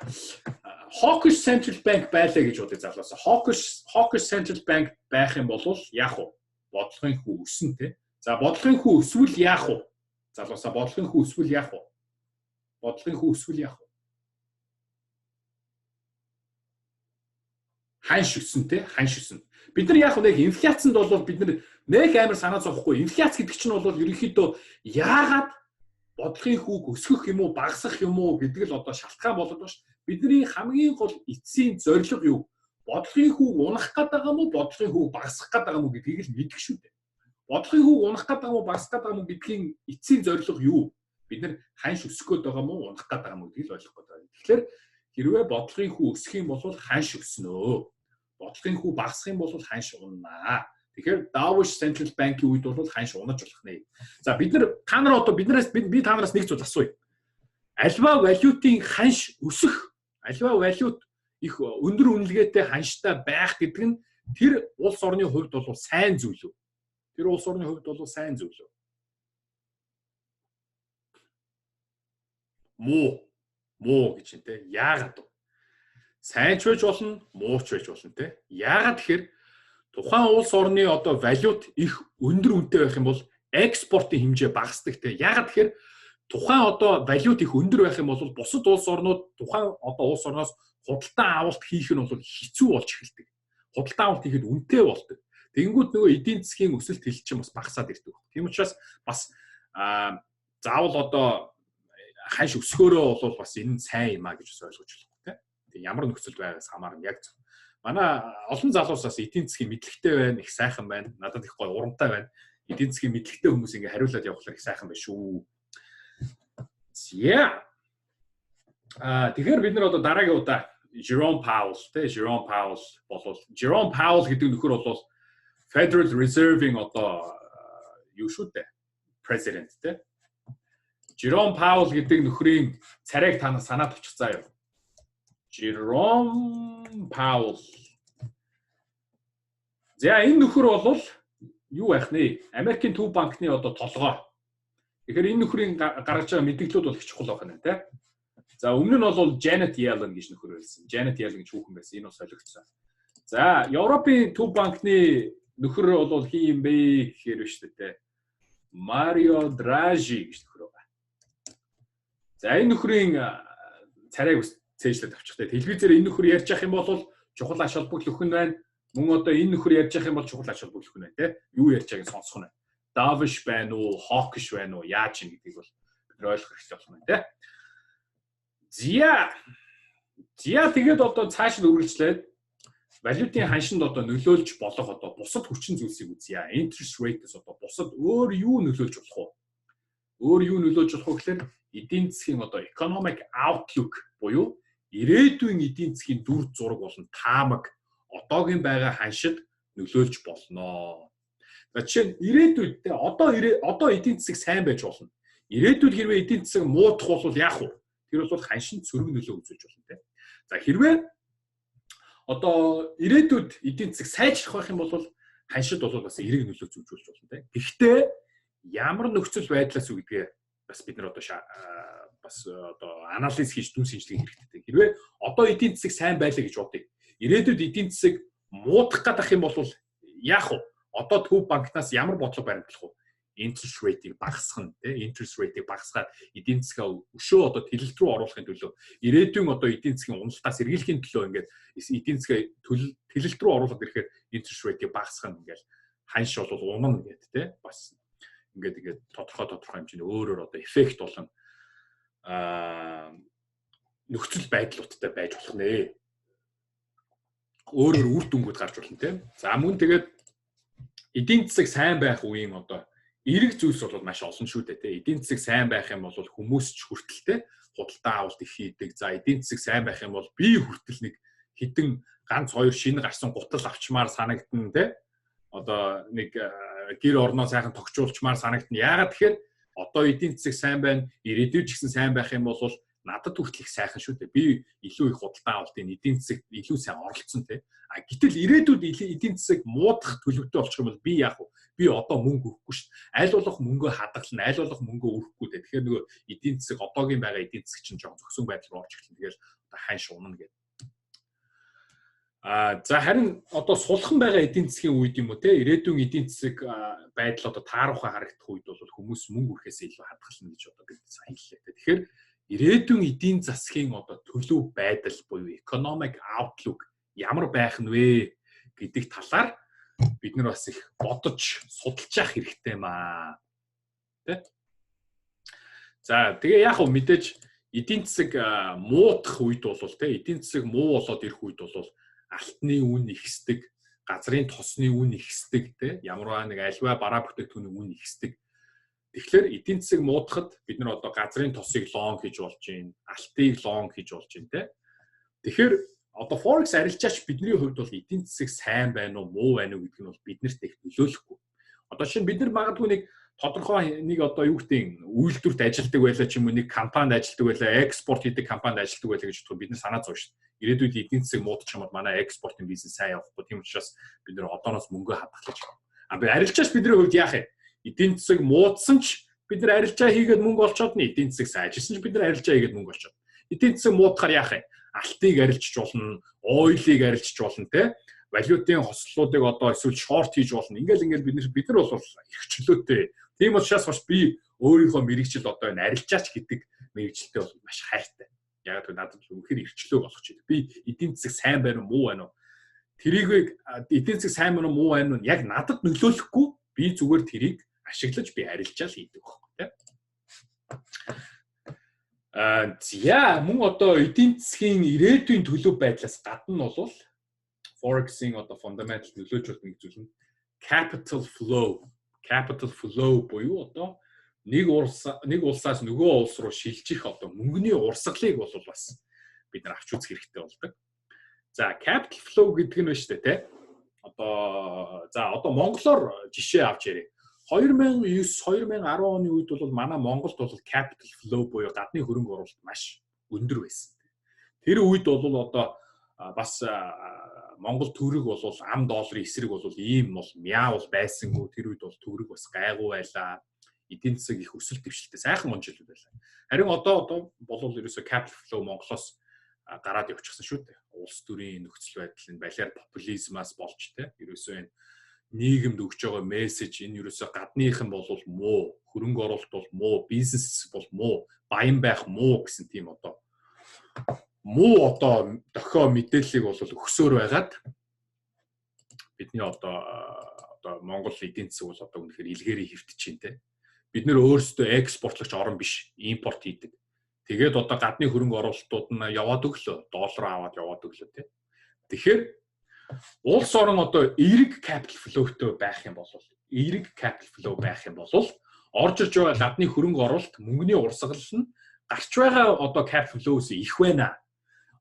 hawkish Central Bank байлаа гэж бодъё, залуусаа. Hawkish Central Bank байх юм бол яах вэ? Бодлогын хүү өснө те. За, бодлогын хүү өсвөл яах вэ? Залуусаа, бодлогын хүү өсвөл яах вэ? Бодлогын хүү өсвөл яах вэ? Ханш өснө те, ханш өснө. Бид нар яг нэг инфляцид бол бид нар нэг амар санаа зовхгүй. Инфляц гэдэг чинь бол ерөнхийдөө яагаад бодлогын хүүг өсгөх юм уу, багасгах юм уу гэдэг л одоо шалтгаан болоод байна шүү. Бидний хамгийн гол эцсийн зорилго юу? Бодлогын хүүг унах гээд байгаа юм уу, бодлогын хүүг багасгах гээд байгаа юм уу гэдгийг л мэдэх шүү дээ. Бодлогын хүүг унах гээд байгаа юм уу, багасгах гээд байгаа юм уу гэдгийн эцсийн зорилго юу? Бид нар ханш өсөх гээд байгаа юм уу, унах гээд байгаа юм уу гэдгийг л ойлгох гээд байна. Тэгэхээр хэрвээ бодлогын хүү өсөх юм бол ханш өснө. Бодлогын хүү багасах юм бол ханш уннаа. Тэгэхээр dovish Central Bank-ийн үед бол ханш унаж болох нэ. За, бид нар та нар одоо биднээс би та нараас нэг зүйл асууя. Альва валютын ханш өсөх, альва валют их өндөр үнэлгээтэй ханштай байх гэдэг нь тэр улс орны хувьд бол сайн зүйл үү? Тэр улс орны хувьд бол сайн зүйл үү? Муу. Муу гэж юм те. Яагаад вэ? Сайн ч байж болно, муу ч байж болно те. Яагаад тэгэхээр тухайн улс орны одоо валют их өндөр үнэтэй байх юм бол экспортын хэмжээ багасдаг те. Яагаад тэгэхээр тухайн одоо валют их өндөр байх юм бол бусад улс орнууд тухайн одоо улс орноос худалдан авалт хийх нь бол хэцүү болж эхэлдэг. Худалдан авалт хийхэд үнэтэй болдог. Тэгэнгүүт нөгөө эдийн засгийн өсөлт хэл чинь бас багасаад ирдэг. Тийм учраас бас заавал одоо ханш өсгөөрөө бол бас энэ нь сайн юм а гэж бас ойлгож болохгүй те. Тэг ямар нөхцөлд байгаагаас хамаарна, яг зөв. Манай олон залуус бас эдийн засгийн мэдлэгтэй байна, их сайхан байна. Надад их гоё урамтай байна. Эдийн засгийн мэдлэгтэй хүмүүс ингээ хариулаад явхлаар их сайхан байна шүү. За. Тэгэхээр бид нар одоо дараагийн удаа Jerome Powell те, Jerome Powell болвол, Jerome Powell гэдэг нөхөр бол Federal Reserve-ийн одоо юу шүү дээ? President те. Jerome Powell гэдэг нөхрийн царайг та нар санаад авчих заа юу. Jerome Powell. За, энэ нөхөр бол юу байх нэ? Америкийн төв банкны одоо толгой. Тэгэхээр энэ нөхрийн гаргаж байгаа мэдээллүүд бол их чухал байх нь те. За, өмнө нь бол Janet Yellen гэж нөхөр байсан. Janet Yellen гэж хүүхэн байсан. Энэ бол солигдсон. За, Европын төв банкны нөхөр бол хэн юм бэ гэхээр биш үү те. Марио Драги гэж нөхөр байгаа. За, энэ нөхрийн царайг цээжлээд авчих те. Телевизээр энэ нөхөр ярьж явах юм бол чухал ач холбогдол өгөх нь байна. Мөн одоо энэ нөхөр ярьж явах юм бол чухал ач холбогдол өгөх нь байна те. Юу ярьж байгааг сонсох нь байна. Dovish байна уу, hawkish байна уу, яаж юм гэдгийг бол бид нар ойлгох хэрэгтэй болох нь байна те. Зя. Зя, тэгээд одоо цааш нь үргэлжлээд валютын ханшинд одоо нөлөөлж болох одоо бусад хүчин зүйлсийг үзье. Interest rate-с одоо бусад өөр юу нөлөөлж болох вэ? Өөр юу нөлөөлж болох вэ гэхээр эдийн засгийн одоо economic outlook буюу ирээдүйн эдийн засгийн дүр зураг болон таамаг одоогийн байгаа ханшид нөлөөлж болно. За, жишээ нь ирээдүйд одоо эдийн засаг сайн байж болно. Ирээдүйд хэрвээ эдийн засаг муудах бол яах вэ? Тэр бол ханшинд сөрөг нөлөө үзүүлж болно те. За, хэрвээ одоо ирээдүйд эдийн засаг сайжрах байх юм бол ханшид бол бас эерэг нөлөө үзүүлж болно те. Гэхдээ ямар нөхцөл байдлаас үү гэдгээ бас бид нар одоо бас одоо анализ хийж дүн шинжилгээ хэрэгтэй. Хэрвээ одоо эдийн засаг сайн байлаа гэж бодъё. Ирээдүйд эдийн засаг муудах гэдэг юм бол яах вэ? Одоо төв банкнаас ямар бодлого баримтлах вэ? Interest rate-ийг багасгах нь тий, interest rate-ийг багасгаад эдийн засгаа өшөө одоо тэлэлт рүү оруулахын төлөө, ирээдүйн одоо эдийн засгийн уналтаас сэргийлэхийн төлөө ингээд эдийн засгаа тэлэлт рүү оруулаад ирэхээр interest rate-ийг багасгах нь, ингээд ханш бол унана гэдэг тий. Бас ингээд ингээд тодорхой тодорхой хэмжээний өөрөөр одоо эффект болон нөхцөл байдлуудтай байж болох нэ. Өөрөөр үр дүнгууд гарч болно тийм. За, мөн тэгээд эдийн засаг сайн байх үеийн одоо эерэг зүйлс бол маш олон шүү дээ тийм. Эдийн засаг сайн байх юм бол хүмүүс ч хүртэлтэй худалдан авалт их хийдэг. За, эдийн засаг сайн байх юм бол би хүртэл нэг хэдэн ганц хоёр шинэ гарсан гутал авчмаар санагдана тийм. Одоо нэг гэр орноо сайхан тогтчуулчмаар санагдана. Яагаад тэгэхээр одоо эдийн засаг сайн байна, ирээдүйд ч гэсэн сайн байх юм бол надад хүртэл их сайхан шүү дээ. Би илүү их худалдан авалтын эдийн засагт илүү сайн оролцсон тий. А гэтэл ирээдүйд эдийн засаг муудах төлөвтэй болчих юм бол би яах вэ? Би одоо мөнгө өгөхгүй шүү дээ. Аль болох мөнгөө хадгална, аль болох мөнгөө өрөхгүй дээ. Тэгэхээр нөгөө эдийн засаг, одоогийн байгаа эдийн засаг чинь жоохон зөксөн байдал руу орж эхэлнэ. Тэгэл одоо ханш унана гэдэг. За, харин одоо сулхан байгаа эдийн засгийн үед юм уу те, ирээдүйн эдийн засаг байдал одоо тааруухан харагдах үед бол хүмүүс мөнгө өрөхөөсөө илүү хадгална гэж одоо бид сайн хэллээ. Тэгэхээр ирээдүйн эдийн засгийн одоо төлөв байдал буюу economic outlook ямар байх нь вэ гэдэг талаар бид нар бас их бодож судалж явах хэрэгтэй маа. Тэ? За, тэгээ яг хөө мэдээж эдийн засаг муудах үед бол тэ, эдийн засаг муу болоод ирэх үед бол алтны үн ихсдэг, газрын тосны үн ихсдэг тэ, ямарваа нэг альва бараа бүтээгдэхүүний үн ихсдэг. Тэгэхээр эдийн засаг муудахад бид нар одоо газрын тосыг long хийж болж байна, алтыг long хийж болж байна тэ. Тэгэхээр Одоо Forex арилжаач бидний хувьд бол эдийн засаг сайн байна уу, муу байна уу гэдг нь бол биднэрт их нөлөөлөхгүй. Одоо жишээ нь бид нар магадгүй нэг тодорхой нэг одоо юу гэдэг үйлдвэрт ажилладаг байлаа ч юм уу, нэг компанид ажилладаг байлаа, экспорт хийдэг компанид ажилладаг байлаа гэж бодоход бид нар санаа зовно шүү дээ. Ирээдүйд эдийн засаг муудчих юм бол манай экспортын бизнес сайн явахгүй. Тийм учраас бид нар одооноос мөнгө хадгалж. А би арилжаач бидний хувьд яах юм? Эдийн засаг муудсан ч бид нар арилжаа хийгээд мөнгө олцоод нь, эдийн засаг сайжирсан ч бид нар арилжаа хийгээд мөнгө олцоод. Эдийн засаг муудахаар яах юм? Алтыг арилжиж болно, oil ыг арилжиж болно те, валютын хослолуудыг одоо эсвэл short хийж болно. Ингээл бид нар бол эрхчлөөтэй. Тийм учраас бас би өөрийнхөө мэргэжил одоо энэ арилжаач гэдэг мэргэжилтэй бол маш хайртай. Яг гэвэл надад үнэхээр эрхчлөөг олгож байдаг. Би эдийн засаг сайн байна уу, муу байна уу? Тэрийг эдийн засаг сайн байна уу, муу байна уу яг надад нөлөөлөхгүй, би зүгээр тэрийг ашиглаж би арилжаал хийдэг байхгүй тий. А за, мөн одоо эдийн засгийн ирээдүйн төлөв байдлаас гадна бол Forex-ийн одоо fundamental нөлөөж болох нэг зүйл нь capital flow. Capital flow буюу одоо нэг улсаас нөгөө улс руу шилжих одоо мөнгөний урсгалыг бол бас бид нар авч үзэх хэрэгтэй болдог. За, capital flow гэдэг нь байна шүү дээ, тэ. Одоо за, одоо монголоор жишээ авч ярив. 2009 2010 оны үед бол манай Монголд бол capital flow буюу гадны хөрөнгө оруулалт маш өндөр байсан. Тэр үед бол одоо бас Монгол төгрөг бол ам долларын эсрэг бол ийм бол мяа бол байсангүй. Тэр үед бол төгрөг бас гайгүй байлаа. Эдийн засаг их өсөлт дэвшилтэй сайхан он жилүүд байлаа. Харин одоо болвол ерөөсө capital flow Монголоос гараад явчихсан шүү дээ. Улс төрийн нөхцөл байдал, энэ балиар популизмаас болж те, ерөөсөө энэ нийгэмд өгч байгаа мессеж, энэ ерөөсөө гадныхан бол муу, хөрөнгө оруулалт бол муу, бизнес бол муу, баян байх муу гэсэн тийм одоо муу одоо дохио мэдээллийг бол өгсөөр байгаад бидний одоо Монгол эдийн засаг бол одоо үнэхээр илгээрээ хэвтэж чинь те. Бид нэр өөрсдөө экспортлогч орн биш, импорт хийдэг. Тэгээд одоо гадны хөрөнгө оруулалтууд нь яваад өглөө, доллар аваад яваад өглөө те. Тэгэхээр улс орон одоо эерэг capital flow-тэй байх юм бол, эерэг capital flow байх юм бол орж ирж байгаа гадны хөрөнгө оруулалт, мөнгөний урсгал нь гарч байгаа одоо capital flow-с их байна.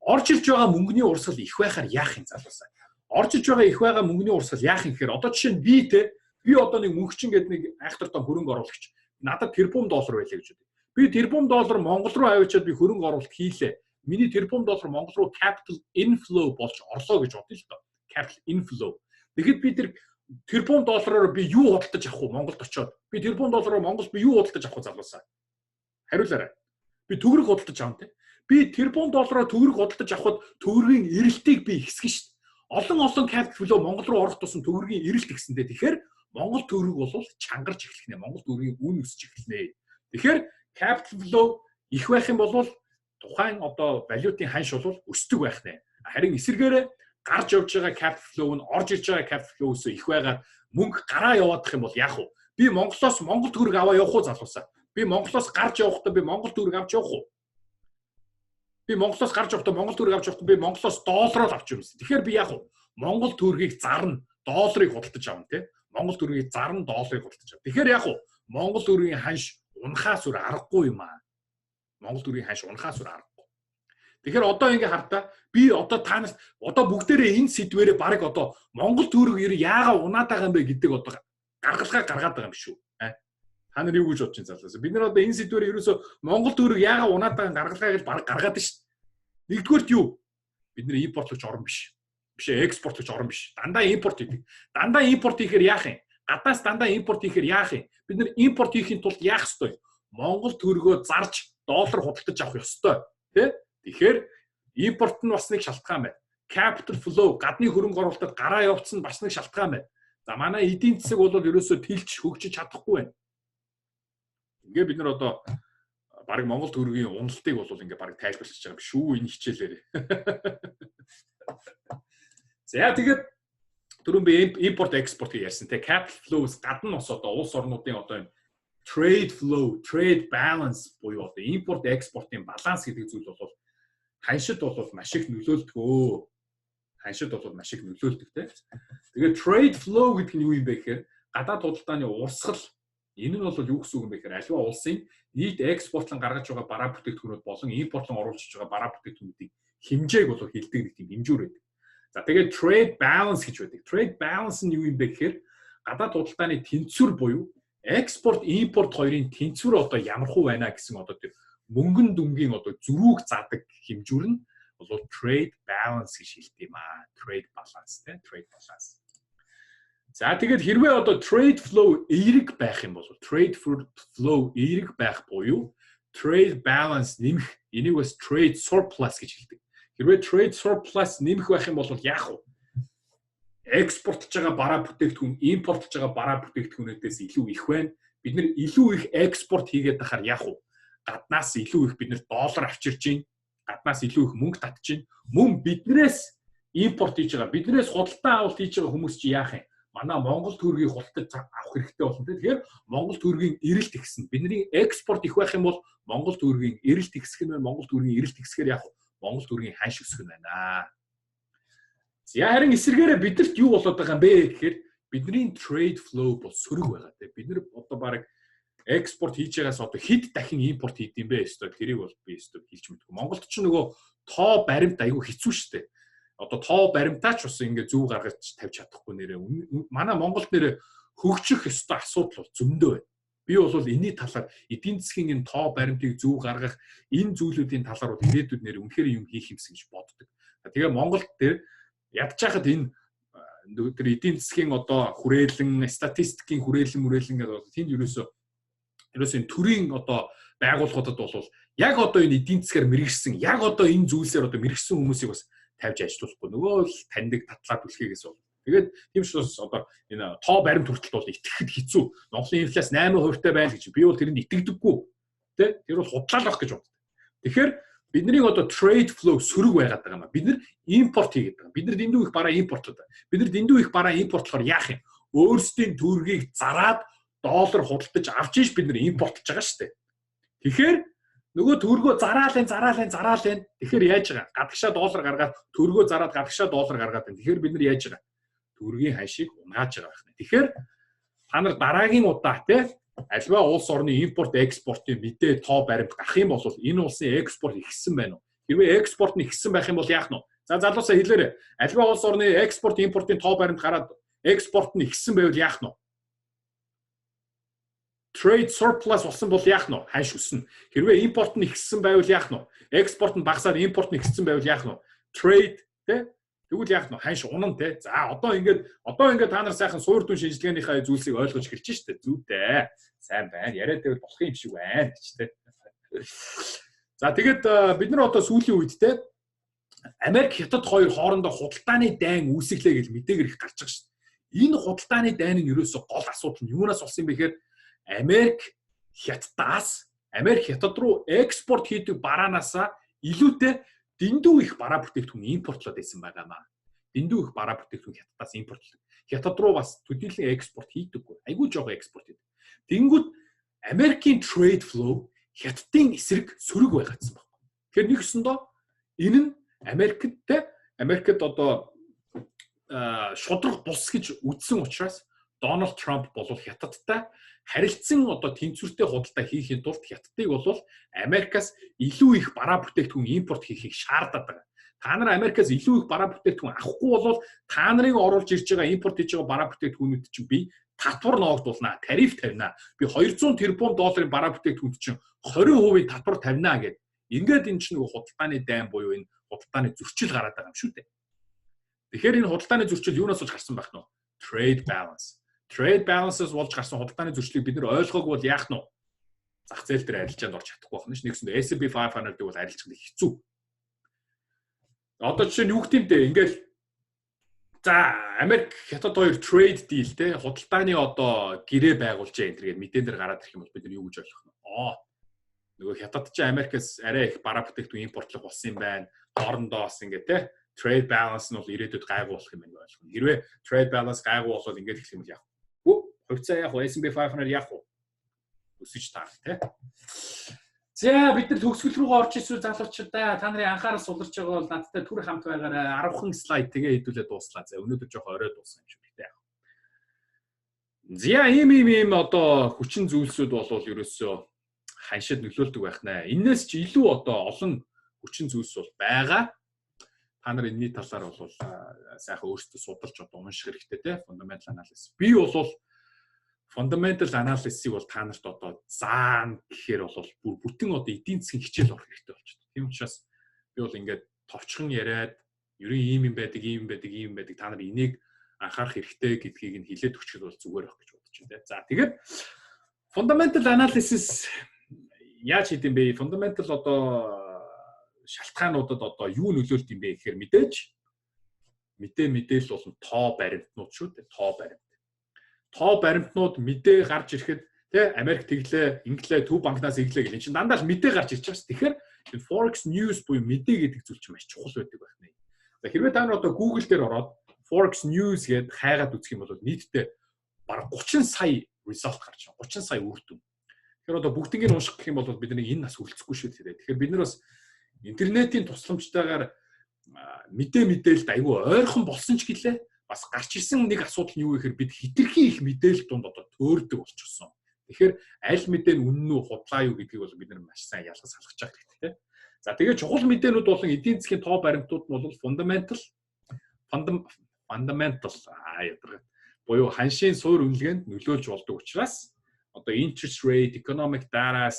Орж ирж байгаа мөнгөний урсгал их байхаар яах юм, залуусаа? Орж ирж байгаа их байгаа мөнгөний урсгал яах юм гэхээр одоо жишээ нь би те, би одоо нэг мөнгөчин гэдэг нэг айхтар том хөрөнгө оруулагч, надад тэрбум доллар байлаа гэж бодъё. Би тэрбум доллар Монгол руу авчиад би хөрөнгө оруулалт хийлээ. Миний тэрбум доллар Монгол руу capital inflow болж орлоо гэж бодъё л доо. Capital inflow. Тэгэхэд би тэр тэрбум доллараар би юу худалдаж авах вэ Монголд очиод? Би тэрбум доллараар Монголд би юу худалдаж авах вэ, залуусаа? Хариулаарай. Би төгрөг худалдаж авах те. Би тэрбум доллараар төгрөг худалдаж авахад төгрөгийн эрэлтийг би ихсгэн шүү дээ. Олон олон capital flow Монгол руу орох тусам төгрөгийн эрэлт ихсэндээ. Тэгэхээр Монгол төгрөг бол чангарч эхлэх нэ. Монгол төгрөгийн үн өсч эхэлнэ. Тэгэхээр capital flow их байх юм бол тухайн одоо валютын ханш бол өсдөг байх нэ. Харин эсэргээрээ гарч явж байгаа capital flow нь орж ирж байгаа capital flow-өөс их байгаа, мөнгө гараа яваадах юм бол яах вэ? Би Монголоос Монгол төгрөг аваа явах уу, залуусаа? Би Монголоос гарч явахдаа би Монгол төгрөг авч явах уу? Би Монголоос гарч явахдаа Монгол төгрөг авч явахгүй, би Монголоос доллараар авч явна. Тэгэхээр би яах вэ? Монгол төгрөгийг зарна, долларыг худалдаж авна тий. Монгол төгрөгийг зарна, долларыг худалдаж авна. Тэгэхээр яах вэ? Монгол төгрөгийн ханш унахаас өөр аргагүй юм аа. Монгол төгрөгийн ханш унахаас өөр аргагүй. Тэгэхээр одоо ингээ хартаа, би одоо та нарт одоо бүгдээрээ энэ сэдвэрээ баг одоо Монгол төгрөг ер яагаад унаад байгаа юм бэ гэдэг одоо гаргалгаа гаргаад байгаа юм шүү. Та нар юу гэж бодож байна, залуусаа? Бид нар одоо энэ сэдвээр ерөөсө Монгол төгрөг яагаад унаад байгаа гаргалгааг л баг гаргаад байна шүү. Нэгдүгээрт юу? Бид нар импортлогч орн биш. Биш ээ, экспортлогч орн биш. Дандаа импорт хийдэг. Дандаа импорт хийхээр яах юм? Гадаас дандаа импорт хийхээр яах юм? Бид нар импорт хийхийн тулд яах ёстой? Монгол төгрөгөө зарж доллар худалдаж авах ёстой. Тэ? Тэгэхээр импорт нь бас нэг шалтгаан байна. Capital flow, гадны хөрөнгө оруулалтад гараа явцсан бас нэг шалтгаан байна. За, манай эдийн засаг бол ерөөсөө тэлж хөгжиж чадахгүй байна. Ингээ бид нар одоо баг Монгол төгрөгийн уналтыг бол ингээ баг тайлбарлаж байгаа юм шүү энэ хичээлээр. За, тэгээд түрүүн би импорт экспорт гэж ярьсан те, capital flow-с гадна бас одоо улс орнуудын одоо энэ trade flow, trade balance буюу одоо импорт экспортын баланс гэдэг зүйл бол ханшид бол маш их нөлөөлдөг өө. Ханшид бол маш их нөлөөлдөг те. Тэгээд trade flow гэдэг нь юу юм бэ гэхээр гадаад худалдааны урсгал. Энэ нь бол юу гэсэн үг юм бэ гэхээр аливаа улсын нийт экспортлон гаргаж байгаа бараа бүтээгдэхүүнүүд болон импортлон оруулж байгаа бараа бүтээгдэхүүнүүдийн хэмжээг бол хэлдэг нэг тийм хэмжүүр байдаг. За, тэгээд trade balance гэж байдаг. Trade balance нь юу юм бэ гэхээр гадаад худалдааны тэнцвэр буюу экспорт, импорт хоёрын тэнцвэр одоо ямархуу байна гэсэн одоо тэр мөнгөн дүнгийн одоо зөрүүг задаг хэмжүүр нь бол trade balance гэж хэлдэг юм аа. Trade balance, те, trade balance. За, тэгээд хэрвээ одоо trade flow эерэг байх юм бол, trade flow эерэг байх буюу trade balance нэмэх, энийг бас trade surplus гэж хэлдэг. Хэрвээ trade surplus нэмэх байх юм бол яах вэ? Экспортлж байгаа бараа бүтээгдэхүүн импортлж байгаа бараа бүтээгдэхүүнүүдээс илүү их байна. Бид нар илүү их экспорт хийгээд байхаар яах вэ? Гаднаас илүү их бид нар доллар авчирч байна. Гаднаас илүү их мөнгө татж байна. Мөн биднээс импорт хийж байгаа. Биднээс худалдан авалт хийж байгаа хүмүүс чи яах юм? Манай Монгол төгрөгийг худалдаж авах хэрэгтэй болно. Тэгэхээр Монгол төгрөгийн эрэлт ихсэн. Бидний экспорт их байх юм бол Монгол төгрөгийн эрэлт ихсэх нь байна. Монгол төгрөгийн эрэлт ихсэхээр яах вэ? Монгол төгрөгийн ханш өсөх нь байна. За, харин эсрэгээрээ биднэрт юу болоод байгаа юм бэ гэхээр бидний trade flow бол сөрөг байгаа, тийм. Бид нар одоо баг экспорт хийж байгаас одоо хэд дахин импорт хийд юм бэ өстой, тэрийг бол би өстой хэлж мэдэхгүй. Монголд ч нөгөө тоо баримт айгүй хэцүү шттэ. Одоо тоо баримтаач бас ингээ зөв гаргаж тавьж чадахгүй нэрээ. Манай Монголд нэрээ хөгжих ёстой асуудал бол зөндөө байна. Би бол энэний талаар, эдийн засгийн энэ тоо баримтыг зөв гаргах энэ зүйлүүдийн талаар бол ирээдүйд нэр үнэхээр юм хийх юмсан гэж боддог. Тэгээ Монголд дээр ядчихад энэ тэр эдийн засгийн одоо хүрээлэн, статистикийн хүрээлэн мүрээлэн гэдэг бол тэнд ерөөсөө энэ төрийн одоо байгууллагуудад бол яг одоо энэ эдийн засгаар мэргэшсэн, яг одоо энэ зүйлсээр одоо мэргэшсэн хүмүүсийг бас тавьж ажилуулахгүй, нөгөө л таньдаг татлаад түлхийгээс бол. Тэгээд тийм ч бас одоо энэ тоо баримт хүртэл бол итгэхэд хэцүү. Монголын инфляц 8% таа байна гэж би бол тэрэнд итгэдэггүй. Тэ? Тэр бол худлаа л байх гэж боддог. Тэгэхээр бидний одоо trade flow сөрөг байгаад байгаа юм а. Бид нар импорт хийгээд байгаа. Бид нар дэндүү их бараа импортлоод байгаа. Бид нар дэндүү их бараа импортлохоор яах юм? Өөрсдийн төгрөгийг зараад доллар худалдаж авч иш бид нар импортлж байгаа шүү дээ. Тэгэхээр нөгөө төгрөгөө зараалын, зараалын, зараалын. Тэгэхээр яаж байгаа? Гадагшаа доллар гаргаад, төгрөгөө зараад гадагшаа доллар гаргаад байна. Тэгэхээр бид нар яаж байгаа? Төгрөгийн ханшийг унагааж байгаа байна. Тэгэхээр та нар дараагийн удаа, те, аливаа улс орны импорт экспортын мэдээ тоо баримт гарах юм бол энэ улсын экспорт ихсэн байна уу? Хэрвээ экспорт нь ихсэн байх юм бол яах нь вэ? За, залуусаа, хэлээрэй. Аливаа улс орны экспорт импортын тоо баримт гараад экспорт нь ихсэн байвал яах нь вэ? Trade surplus болсон бол яах нь вэ? Ханш өснө. Хэрвээ импорт нь ихсэн байвал яах нь вэ? Экспорт нь багасаад импорт нь ихсэн байвал яах нь вэ? Trade, тэ. Тэгвэл яах нь, ханш унана, те. За, одоо ингээд та нар сайхан суур дүн шинжилгээнийхээ зүйлсийг ойлгож эхэлж штэ. Зүйтэй. Сайн байна. Яриад байвал болох юм шиг байна гэж, те. За, тэгээд бид нар одоо сүүлийн үед, те, Америк, Хятад хоёр хоорондоо худалдааны дайн үүсгэлээ гэж мэдээгээр их гарч байгаа шүү дээ. Энэ худалдааны дайн нь ерөөсөө гол асуудал нь юунаас болсон юм бэ гэхээр Америк Хятадаас, Америк Хятад руу экспорт хийдэг бараанаасаа илүүтэй дэндүү их бараа бүтээгдэхүүн импортлоод байсан байгаа маа. Дэндүү их бараа бүтээгдэхүүн Хятадаас импортлдог. Хятад руу бас төдийлөн экспорт хийдэггүй. Айгүй жоохон экспорт хийдэг. Тэнгүүд Америкийн trade flow Хятадын эсрэг сөрөг байгаадсан байхгүй. Тэгэхээр нэг ёсондоо энэ нь Америкт, те, Америкт одоо шударга бус гэж үзсэн учраас Дональд Трамп бол Хятадтай харилцан одоо тэнцвэртэй худалдаа хийхийн тулд Хятадыг бол Америкаас илүү их бараа бүтээгдэхүүн импорт хийхийг шаардаад байгаа. Та нар Америкаас илүү их бараа бүтээгдэхүүн авахгүй бол та нарыг оруулж ирж байгаа, импорт хийж байгаа бараа бүтээгдэхүүнүүд чинь би татвар ноогдуулнаа, тариф тавина. Би 200 тэрбум долларын бараа бүтээгдэхүүнд чинь 20% татвар тавина гэд. Ингээд энэ чинь нөгөө худалдааны дайн буюу энэ худалдааны зөрчил гараад байгаа юм шүү дээ. Тэгэхээр энэ худалдааны зөрчил юунаас болж гарсан байх нь вэ? Trade balance. Trade balance-аас болж гарсан худалдааны зөрчлийг бид нар ойлгоогүй бол яах нь вэ? Зах зээл дээр арилжаанд орж чадахгүй байна ш. Нэгсэндээ S&P 500-ыг бол арилжах нь хэцүү. Одоо жишээ нь юу гэдэм те, ингээл за, Америк Хятад хоёр trade deal, те, худалдааны одоо гэрээ байгуулжээ энэ төргээд мэдэн дээр гараад ирэх юм бол бид нар юу гэж ойлгох нь? Аа, нөгөө Хятад чи Америкаас арай их бараа бүтээгдэхүүн импортлох болсон юм байна. Хоорондоо бас ингээ, те, trade balance нь бол ирээдүйд гайгүй болох юм байна гэж ойлгоно. Хэрвээ trade balance гайгүй болвол ингээд эхлэх юм бол яах вэ? Хувьцаа яах вэ? S&P 500 яах вэ? Өсөж таарах, те. За, бид нар төгсгөл рүүгээ орж ирсэн, залуучуудаа. Та нарын анхаарал суларч байгаа бол надтай түр хамт байгаарай. 10хан слайд тэгээ хэдүүлээ дууслаа. За, өнөөдөр жоох орой дууссан юм шиг, гэхдээ яг. За, ийм одоо хүчин зүйлсүүд болвол ерөөсөө ханшид нөлөөлдөг байх нэ. Энээс ч илүү одоо олон хүчин зүйлс бол байгаа. Та нар энэний талаар бол сайхан өөрсдөө судалж, одоо унших хэрэгтэй те, fundamental analysis. Би бол fundamental analysis-ыг бол та нарт одоо заана гэхээр бол бүр бүтэн одоо эдийн засгийн хичээл орох хэрэгтэй болчихдог. Тийм учраас би бол ингээд товчхон яриад, ерөн ийм юм байдаг, ийм байдаг, ийм байдаг. Та нар энийг анхаарах хэрэгтэй гэдгийг нь хэлээд өчгөл бол зүгээр байх гэж бодож байна. За, тэгээд fundamental analysis яаж хийдэм бэ? Fundamental одоо шалтгаануудад одоо юу нөлөөлт юм бэ гэхээр мэдээж мэдээлэл болон тоо баримтнууд шүү дээ. Тоо баримт. Тоо баримтнууд, мэдээ гарч ирэхэд тий, Америк тэглээ, инглээ, Төв банкнаас иглээ гэх юм чинь дандаа л мэдээ гарч ирж байгаа шүү. Тэгэхээр энэ Forex news буюу мэдээ гэдэг зүйл чинь маш чухал байдаг байх нэ. За, хэрвээ та нар одоо Google дээр ороод Forex news гэдээ хайгаад үзэх юм бол нийтдээ бараг 30 сая result гарч байна. 30 сая үр дүн. Тэгэхээр одоо бүгднийг унших гэх юм бол бид нэг энэ нас хүрэлцэхгүй шүү дээ. Тэгэхээр бид нар бас интернетийн тусламжтайгаар мэдээ мэдээлэлд айгүй ойрхон болсон ч гэлээ, бас гарч ирсэн нэг асуудал нь юу гэхээр бид хэтэрхий их мэдээлэл дунд одоо төөрдөг болчихсон. Тэгэхээр аль мэдээ нь үнэн үү, худлаа юу гэдгийг бол бид нар маш сайн ялгаж салгаж явах хэрэгтэй. За, тэгээд чухал мэдээнүүд болон эдийн засгийн тоо баримтууд нь бол fundamental ядаргаа буюу ханшийн суур үнэлгээнд нөлөөлж болдог учраас одоо interest rate, economic data,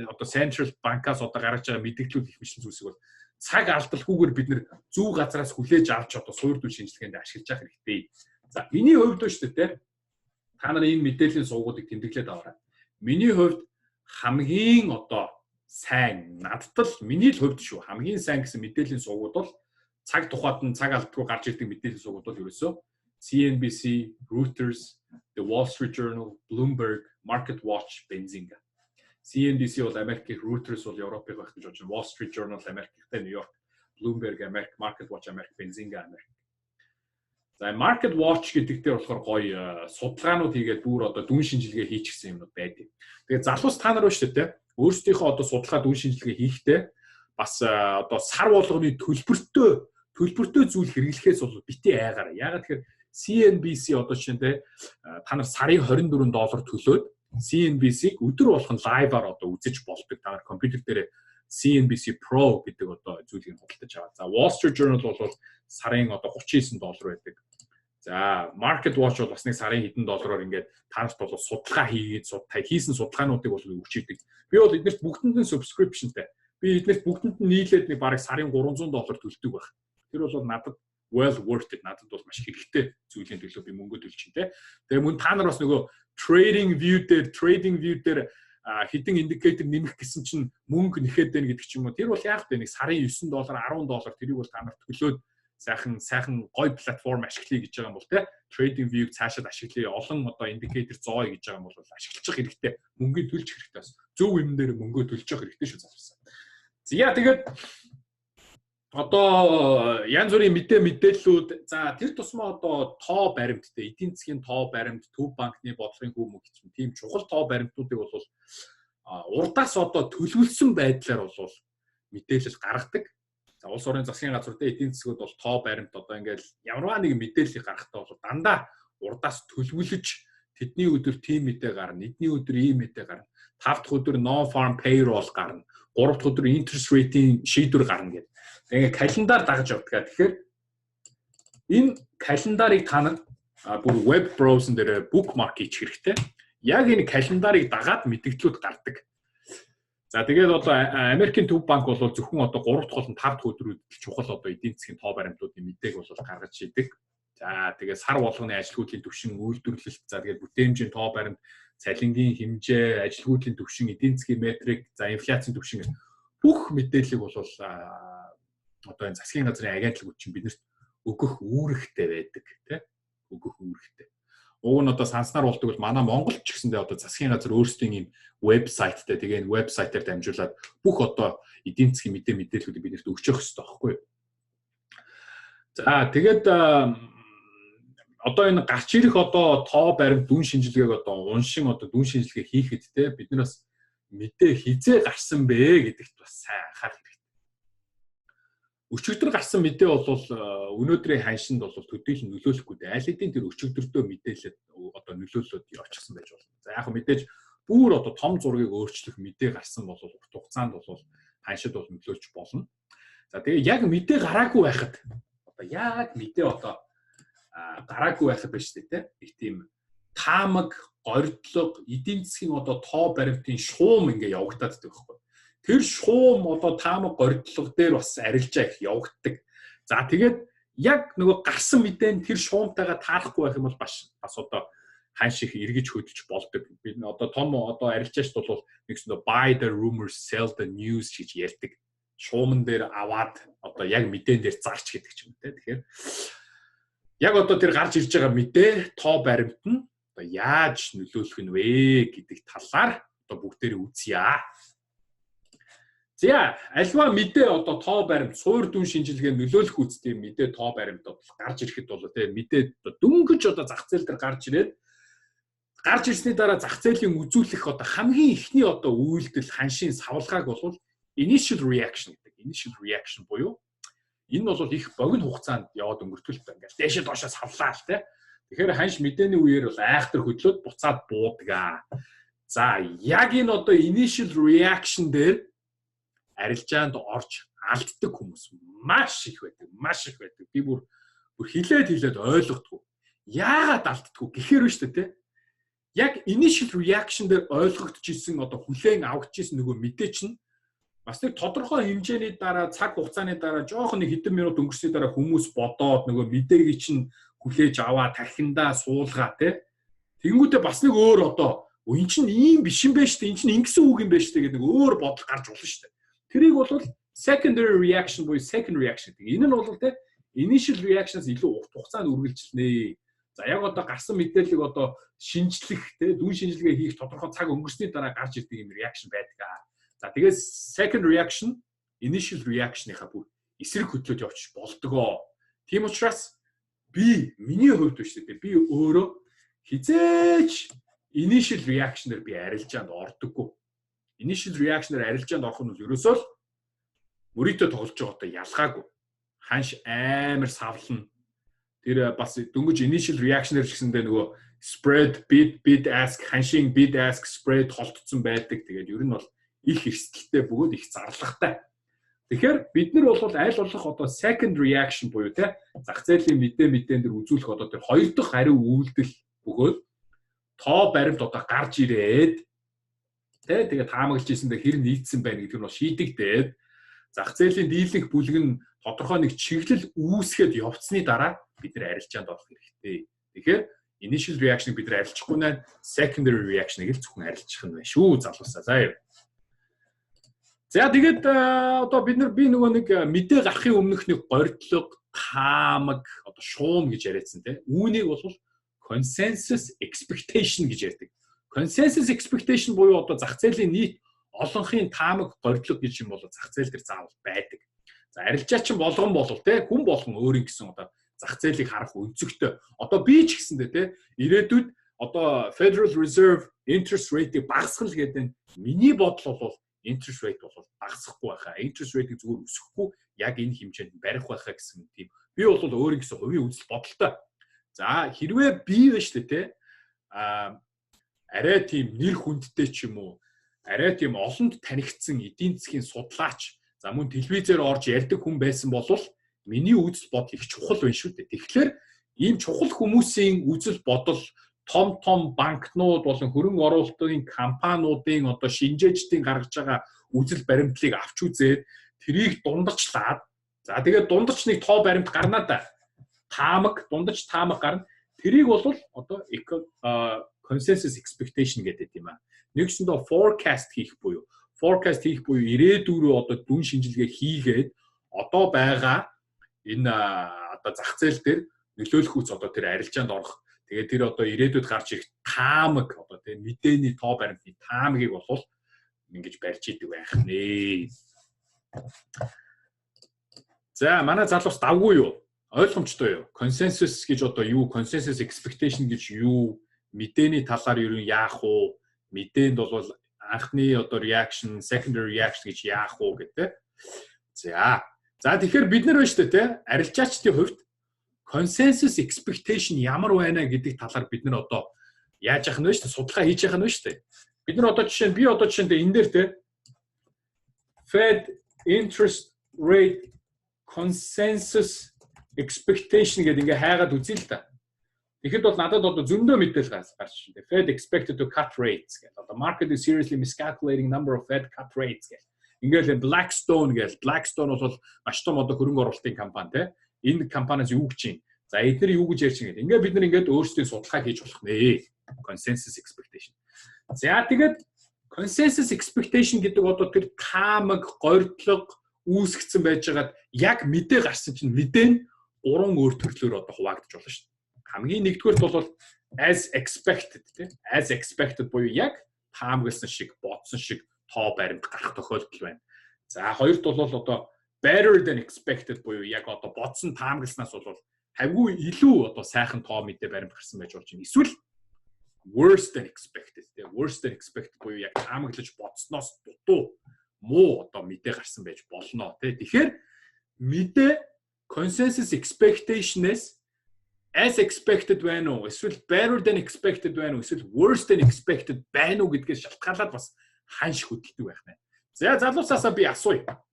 одоо central bank-аас одоо гаргаж байгаа мэдээллүүд их мэтлэн зүйлсийг бол цаг алдалгүйгээр бид нэр зөв газараас хүлээж авч одоо суур дүн шинжилгээнд ашиглаж явах хэрэгтэй. За, миний хувьд шүү дээ, та нар энэ мэдээллийн сувгуудыг тэмдэглээд аваарай. Миний хувьд хамгийн одоо сайн, надад л, миний л хувьд шүү, хамгийн сайн гэсэн мэдээллийн сувгууд бол цаг тухайд нь цаг алддаггүй гарч ирдэг мэдээллийн сувгууд бол ерөөсөө CNBC, Reuters, The Wall Street Journal, Bloomberg, Market Watch, Benzinga. CNBC бол Америкийн, Reuters бол Европын байх гэж бодож байна. Wall Street Journal Америктэй, Нью Йорк, Bloomberg Америк, Market Watch Америк, Benzinga Америк. За, Market Watch гэдэг дээр болохоор гоё судалгаанууд хийгээд бүр одоо дүн шинжилгээ хийчихсэн юмнууд байдаг. Тэгээд залуус та нар байна шүү дээ. Өөрсдийнхөө одоо судалгаа, дүн шинжилгээ хийхдээ бас одоо сар болгоны төлбөртэй зүйл хэрэглэхээс бол битгий айгаарай. Яагаад тэгэхээр CNBC одоо жишээ нь те, та нар сарын 24 доллар төлөөд CNBC-г өдөр болгон live аар одоо үзэж болдог. Та нар компьютер дээр CNBC Pro гэдэг одоо зүйлийг худалдаж аваа. За, Wall Street Journal бол сарын одоо 39 доллар байдаг. За, Market Watch бол бас нэг сарын хэдэн доллараар ингээд та нарт бол судалгаа хийгээд, хийсэн судалгаануудыг бол өгч идэг. Би бол эднэрт бүгдэнд нь subscription тай. Би эднэрт бүгдэнд нь нийлээд нэг бараг сарын 300 доллар төлдөг байх. Тэр бол надад well worth it, надад бол маш хэрэгтэй зүйлийн төлөө би мөнгө төлж чинь те. Тэгээ мөн та нар бас нөгөө trading view дээр хэдэн индикатор нэмэх гэсэн чинь мөнгө нэхэд байна гэдэг ч юм уу. Тэр бол яг вэ нэг сарын 9 доллар, 10 доллар, тэрийг бол та нар төлөөд сайхан сайхан гой платформ ашиглая гэж байгаа юм бол те, trading view-г цаашаад ашиглая, олон одоо индикатор зооё гэж байгаа юм бол ашиглах хэрэгтэй. Мөнгөний төлж хэрэгтэй бас. Зөв юм дээр мөнгөө төлж явах хэрэгтэй шүү, залуусаа. За, тэгээд одоо янз бүрийн мэдээллүүд, за, тэр тусмаа одоо тоо баримттай, эдийн засгийн тоо баримт, төв банкны бодлогын хүү мөнгө чинь тийм чухал тоо баримтнуудыг бол урдаас одоо төлөвлөсөн байдлаар бол мэдээлэл гаргадаг. За, улс орны засгийн газар дээр эдийн засгууд бол тоо баримт одоо ингээл ямарваа нэг мэдээллийг гаргахтаа бол дандаа урдаас төлөвлөж, тэдний өдөр тийм мэдээ гарна, эдний өдөр ийм мэдээ гарна. Тав дахь өдөр non farm payroll гарна. Гурав дахь өдөр interest rate-ийн шийдвэр гарна гэдэг. Тэгээ календар дагаж явдаг. Тэгэхээр энэ календарыг та нар бүр веб браузер дээр bookmark хийчих хэрэгтэй. Яг энэ календарыг дагаад мэдээллүүд гардаг. За, тэгээд одоо Америкийн төв банк бол зөвхөн одоо 3 дахь болон 5 дахь өдрүүдэд чухал одоо эдийн засгийн тоо баримтуудын мэдээг бол гаргаж идэг. За, тэгээд сар болгоны ажилгүйдлийн түвшин, үйлдвэрлэлт, за, тэгээд бүтээмжийн тоо баримт, цалингийн хэмжээ, ажилгүйдлийн түвшин, эдийн засгийн метрик, за, инфляцийн түвшин гэх бүх мэдээллийг бол одоо энэ засгийн газрын агентлагууд чинь биднэрт өгөх үүрэгтэй байдаг, тий, өгөх үүрэгтэй. Уг нь одоо санснаар болдог бол манай Монголд ч гэсэндээ одоо засгийн газар өөрсдийн ийм вебсайттай, тэгээ энэ вебсайтаар дамжуулаад бүх одоо эдийн засгийн мэдээллүүдийг биднэрт өгч явах хэрэгтэй байхгүй юу? За, тэгээд одоо энэ гарч ирэх одоо тоо баримт, дүн шинжилгээг одоо уншин одоо дүн шинжилгээ хийхэд те, бид нар бас мэдээ хэзээ гарсан бэ гэдэгт бас сайн анхаарах хэрэгтэй. Өчигдөр гарсан мэдээ бол өнөөдрийн ханшинд бол төдийлөн нөлөөлөхгүй дээ. Аль хэдийн тэр өчигдөртөө мэдээлээд одоо нөлөөлөөд явчихсан байж болно. За, яг мэдээж бүр одоо том зургийг өөрчлөх мэдээ гарсан бол урт хугацаанд бол ханшид бол нөлөөлж болно. За, тэгээ яг мэдээ гараагүй байхад, одоо яг мэдээ одоо гараагүй байхад байж тээ, те. Их тийм таамаг, горилго, эдийн засгийн одоо тоо баримтын шуум ингээ явагдаад байдаг байхгүй. Тэр шуум, одоо таамаг, горилго дээр бас арилжаа их явагддаг. За, тэгээд яг нөгөө гарсан мэдээ нь тэр шуумтайгаа таарахгүй байх юм бол бас одоо ханш их эргэж хөдөлж болдог. Би одоо том одоо арилжаач бол нэгсэндээ "Buy the rumors, sell the news" гэж ярьдаг. Шууман дээр аваад одоо яг мэдээн дээр зарч гэдэг ч юм те. Тэгэхээр яг одоо тэр гарч ирж байгаа мэдээ, тоо баримт нь одоо яаж нөлөөлөх нь вэ гэдэг талаар одоо бүгдээрээ үзье. За, альва мэдээ, одоо тоо баримт, суур дүн шинжилгээ нөлөөлөх үсттэй мэдээ, тоо баримт бол гарч ирэхэд бол тийм мэдээ дөнгөж одоо зах зээл дээр гарч ирээд, гарч ирсний дараа зах зээлийн үзүүлэх одоо хамгийн эхний одоо үйлдэл, ханшийн савлгааг бол initial reaction гэдэг. Initial reaction буюу энэ бол их богино хугацаанд яваад өнгөртөл та ингээл дээшээ доошоо савлаа л те. Тэгэхээр ханш мэдээний үеэр бол айхтар хөдлөөд буцаад буудаг. За, яг энэ одоо initial reaction дээр арилжаанд орж алддаг хүмүүс маш их байдаг. Маш их байдаг. Би бүр хилээд хилээд ойлгохгүй. Яагаад алддаггүй гэхээр нь шүү дээ, те. Яг initial reaction дээр ойлгогдож исэн, одоо хүлээн авагдчихсэн нөгөө мэдээ чинь бас нэг тодорхой хэмжээний дараа, цаг хугацааны дараа, жоохон нэг хэдэн минут өнгөрсний дараа хүмүүс бодоод нөгөө мэдээг чинь хүлээж аваа, тархиндаа суулгаа, те. Тэнгүүтээ бас нэг өөр одоо эн чинь ийм биш юм байна шүү дээ. Эн чинь ингэсэн үг юм байна шүү дээ гэдэг нэг өөр бодол гарч болно шүү дээ. Тэрийг бол secondary reaction буюу second reaction гэдэг. Энэ нь бол, те, initial reaction-аас илүү урт хугацаанд үргэлжилнэ. За, яг одоо гарсан мэдээллийг одоо шинжлэх, те, дүн шинжилгээ хийх тодорхой цаг өнгөрсний дараа гарч ирдэг юм reaction байдаг. За, тэгээс second reaction initial reaction-ийнхаа бүр эсрэг хөдлөөд явчих болдгоо. Тийм учраас би, миний хувьд биш үү, би өөрөө хэзээ ч initial reaction-ээр би арилжаанд ордоггүй. Initial reaction-ээр арилжаанд орох нь бол ерөөсөө л мөрийтэй тоглож байгаатай ялгаагүй. Ханш амар савлна. Тэр бас дөнгөж initial reaction-ээр ч гэсэндээ нөгөө spread, bid ask, ханшийн bid ask spread холдсон байдаг. Тэгээд ер нь бол их эрсдэлтэй бөгөөд их зарлагатай. Тэгэхээр бид нар бол аль болох одоо second reaction буюу, те, зах зээлийн мэдээн дээр үзүүлэх одоо тэр хоёр дахь хариу үйлдэл бөгөөд тоо баримт одоо гарч ирээд, те, тэгээ таамаглаж ирсэндээ хэр нийцсэн байна гэдэг нь бол шийдэгдээд, зах зээлийн дийлэнх бүлэг нь тодорхой нэг чиглэл үүсгээд явцсны дараа бид нар арилжаанд орох хэрэгтэй. Тэгэхээр initial reaction-ыг бид нар арилжихгүй нэ, secondary reaction-ыг л зөвхөн арилжих нь байна шүү, залуусаа. За юу. За, тэгээд одоо бид нар, би нөгөө нэг мэдээ гарахын өмнөх нэг горилго, таамаг, одоо шуум гэж яриадсан, те. Үүнийг бол consensus expectation гэж ярьдаг. Consensus expectation буюу одоо зах зээлийн нийт олонхын таамаг, горилго гэж юм бол зах зээл дээр заавал байдаг. За, арилжаачин болгон болов, те, хүн болгон өөрийн гэсэн одоо зах зээлийг харах өнцөгтэй. Одоо би ч гэсэндээ, те, ирээдүйд одоо Federal Reserve interest rate-ийг багасгах гэдэг нь миний бодол бол interest rate бол багасахгүй байхаа. Interest rate-ийг зүгээр өсөхгүй, яг энэ хэмжээнд барих байхаа гэсэн тийм би бол өөрийн гэсэн хувийн үзэл бодолтой. За, хэрвээ би байна шүү дээ, те, арай тийм нэр хүндтэй ч юм уу, арай тийм олонд танигдсан эдийн засгийн судлаач, за мөн телевизээр орж ярьдаг хүн байсан бол миний үзэл бодол их чухал байна шүү дээ. Тэгэхээр ийм чухал хүмүүсийн үзэл бодол, том том банкнууд болон хөрөнгө оруулалтын компаниудын одоо шинжээчдийн гаргаж байгаа үзэл баримтлалыг авч үзээд, тэрийг дундчлаад, за тэгээд дундч нэг тоо баримт гарнаа да. Таамаг, дундч таамаг гарна. Тэрийг бол одоо consensus expectation гэдэг юм аа. Нэгсэндээ forecast хийх буюу ирээдүйн рүү одоо дүн шинжилгээ хийгээд одоо байгаа энэ одоо зах зээл дээр нөлөөлөх үс одоо тэр арилжаанд орох. Тэгээд тэр одоо ирээдүйд гарч ирэх таамаг, одоо тийм мэдээний, тоо баримтны таамагийг бол ингэж барьж идэг байх нэ. За, манай залуус давгүй юу? Ойлгомжтой юу? Consensus гэж одоо юу? Consensus expectation гэж юу? Мэдээний талаар ер нь яах вэ? Мэдээнд бол анхны одоо reaction, secondary reaction гэж яах вэ гэдэг. За. За, тэгэхээр бид нар байна шүү дээ, те, арилжаачдын хувьд consensus expectation ямар байна гэдэг талаар бид нар одоо яаж яах нь вэ шүү дээ, судалгаа хийж яах нь вэ шүү дээ. Бид нар одоо жишээ нь, би одоо жишээ нь энэ дээр, те, Fed interest rate consensus expectation гэдэг ингээ хайгаад үзье л та. Тэгэхэд бол надад одоо зөндөө мэдээлэл гарч байна. Fed expected to cut rates гэдэг. Одоо market is seriously miscalculating number of Fed cut rates гэх. Ингээл Blackstone гэл, Blackstone бол маш том одоо хөрөнгө оруулалтын компани, те. Энэ компаниас юу гэж юм? За, эдгээр юу гэж ярьж байгаа. Ингээ бид нар ингээд өөрсдийн судалгаа хийж болох нэ. Consensus expectation. За, тэгээд consensus expectation гэдэг одоо тэр таамаг, горилго үүсгэсэн байжгаад яг мэдээ гарсан чинь мэдээ нь гурван өөр төрлөөр одоо хуваагдаж болно шүү дээ. Хамгийн нэгдүгээрт бол as expected, тий. As expected буюу яг таамагласан шиг, бодсон шиг тоо баримт гарах тохиолдол байна. За, хоёрт бол одоо better than expected буюу яг одоо бодсон таамагласнаас бол хавьгүй илүү одоо сайхан тоо мэдээ баримт гарсан байж болж байна. Эсвэл worse than expected, тий. Worse than expected буюу яг таамаглаж бодсноос дутуу, муу одоо мэдээ гарсан байж болно, тий. Тэгэхээр мэдээ consensus expectation-ээс as expected байна уу, эсвэл better than expected байна уу, эсвэл worse than expected байна уу гэдгээс шалтгаалаад бас ханш хөдөлдөг байх нэ. За, залуусаасаа би асууя.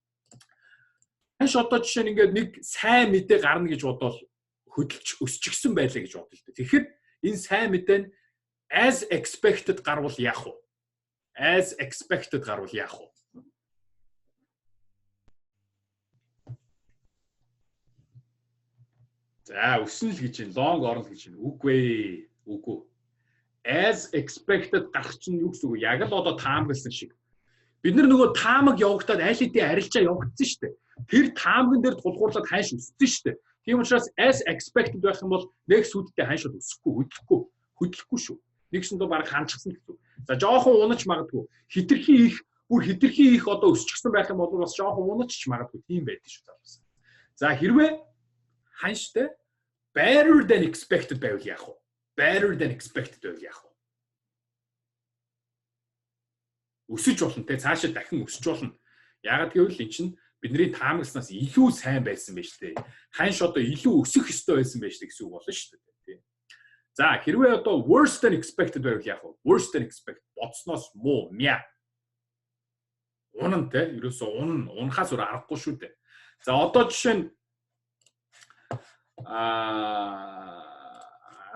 Ханш одоо жишээ нь ингээд нэг сайн мэдээ гарна гэж бодвол хөдөлж өсчихсөн байлаа гэж бодъё л дээ. Тэгэхээр энэ сайн мэдээ нь as expected гарвал яах вэ? As expected гарвал яах вэ? За, өснө л гэж байна. Long орно гэж байна. Үгүй ээ. Үгүй. As expected гарах чинь юу гэсэн үг вэ? Яг л одоо таамагласан шиг. Бид нар нөгөө таамаг явагдаад аль хэдийн арилжаа явагдсан шүү дээ. Тэр таамагн дээр тулгуурлаад ханш өссөн шүү дээ. Тийм учраас as expected байх юм бол нэг сүйдтэй ханш бол өсөхгүй, хөдлөхгүй, хөдлөхгүй шүү. Нэгсэндээ баг ханчсан гэсэн үг. За, жоохон унаж магадгүй. Хэтэрхий их, бүр хэтэрхий их одоо өсчихсөн байх юм бол бас жоохон унаж ч магадгүй, тийм байдаг шүү, залуус. За, хэрвээ ханштай better than expected байвал яах вэ? Better than expected байвал яах вэ? Өсөж болно, те, цаашаа дахин өсөж болно. Яагаад гэвэл эн чинь бидний таамагласнаас илүү сайн байсан байж тээ. Ханш одоо илүү өсөх ёстой байсан байж тээ гэсэн үг болно шүү дээ. Тийм. За, хэрвээ одоо worse than expected байвал яах вэ? Worse than expected, бодсноос муу, мя. Унан, те, ерөөсөө унан, унахаас өөр аргагүй шүү дээ. За, одоо жишээ нь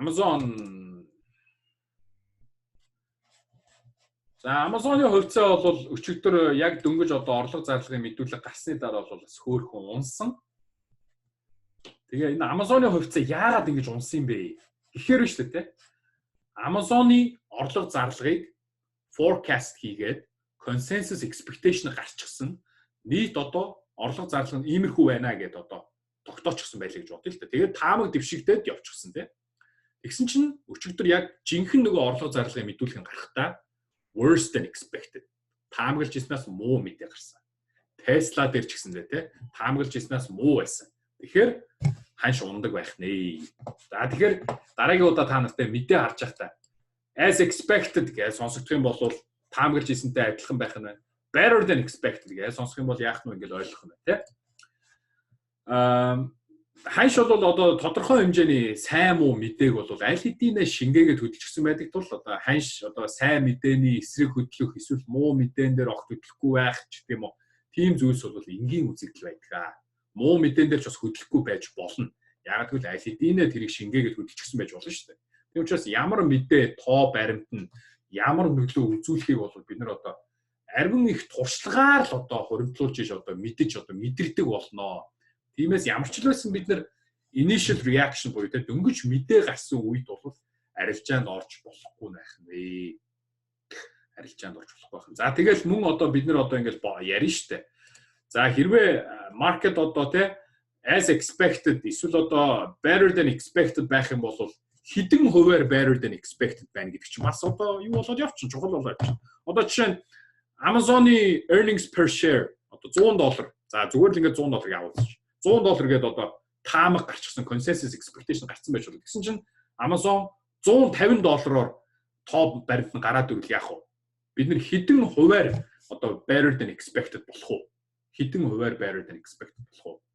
Amazon. За, Amazon-ы хувьцаа бол өчигдөр яг дөнгөж одоо орлого зарлагын мэдүүлэг гарсны дараа бол бас хөөрхөн унсан. Тэгээ энэ Amazon-ы хувьцаа яагаад ингэж унсан юм бэ? Гэхээр шүү дээ, тэ. Amazon-ы орлого зарлагыг forecast хийгээд consensus expectation гарчихсан. Нийт одоо орлого зарлага нь иймэрхүү байна гэдээ одоо тогтоочихсон байлаа гэж бодъё л та. Тэгээд таамаг дэвшигдээд явчихсан, тий. Тэгсэн чинь өчигдөр яг жинхэнэ нөгөө орлого зарлагын мэдүүлэг нь гарахдаа worse than expected. Таамаглаж ирснээс муу мэдээ гарсан. Tesla дээр ч гэсэн дээ, тий. Таамаглаж ирснээс муу байсан. Тэгэхээр ханш унадаг байх нэ. За, тэгэхээр дараагийн удаа та нартай мэдээ харж байхдаа as expected гэж сонсогдох юм бол таамаглаж ирсэнтэй адилхан байх нь байна. Better than expected гэж сонсох юм бол яах нь вэ, ингээл ойлгох нь байна, тий. Ханш бол одоо тодорхой хэмжээний сайн муу мэдээг бол аль хэдийнэ шингээгээд хөдөлчихсөн байдаг тул одоо ханш одоо сайн мэдээний эсрэг хөдлөх эсвэл муу мэдээн дээр огт хөдлөхгүй байх ч гэх юм уу. Тийм зүйлс бол энгийн үзэгдэл байдаг. Муу мэдээн дээр ч бас хөдлөхгүй байж болно. Яг гэвэл аль хэдийнэ тэрийг шингээгээд хөдөлчихсөн байж болно шүү дээ. Тийм учраас ямар мэдээ, тоо баримт нь ямар нөлөө үзүүлэхийг бол бид нар одоо арвин их туршлагаар л одоо хуримтлуулж иж одоо мэдэж, одоо мэдэрдэг болноо. Тиймээс ямар ч л байсан бид нар initial reaction буюу, те, дөнгөж мэдээ гарсан үед бол арилжаанд орж болохгүй байх нэ. Арилжаанд орж болохгүй байх. За, тэгэл мөн одоо бид нар одоо ингээл ярина штэ. За, хэрвээ market одоо, те, as expected эсвэл одоо better than expected байх юм бол хэдэн хувиар better than expected байна гэдэг чинь бас одоо юу болоод явчихна, чухал болоод явчихна. Одоо жишээ нь Amazon-ы earnings per share одоо 100 доллар. За, зүгээр л ингээд 100 доллар явуулчих. 100 доллар гэдэг одоо таамаг гарчихсан, consensus expectation гарцсан байж болно. Тэгсэн чинь Amazon 150 доллараар тоо баримт нь гараад ирвэл яах вэ? Бид нар хэдэн хувиар одоо better than expected болох уу? Хэдэн хувиар better than expected болох вэ?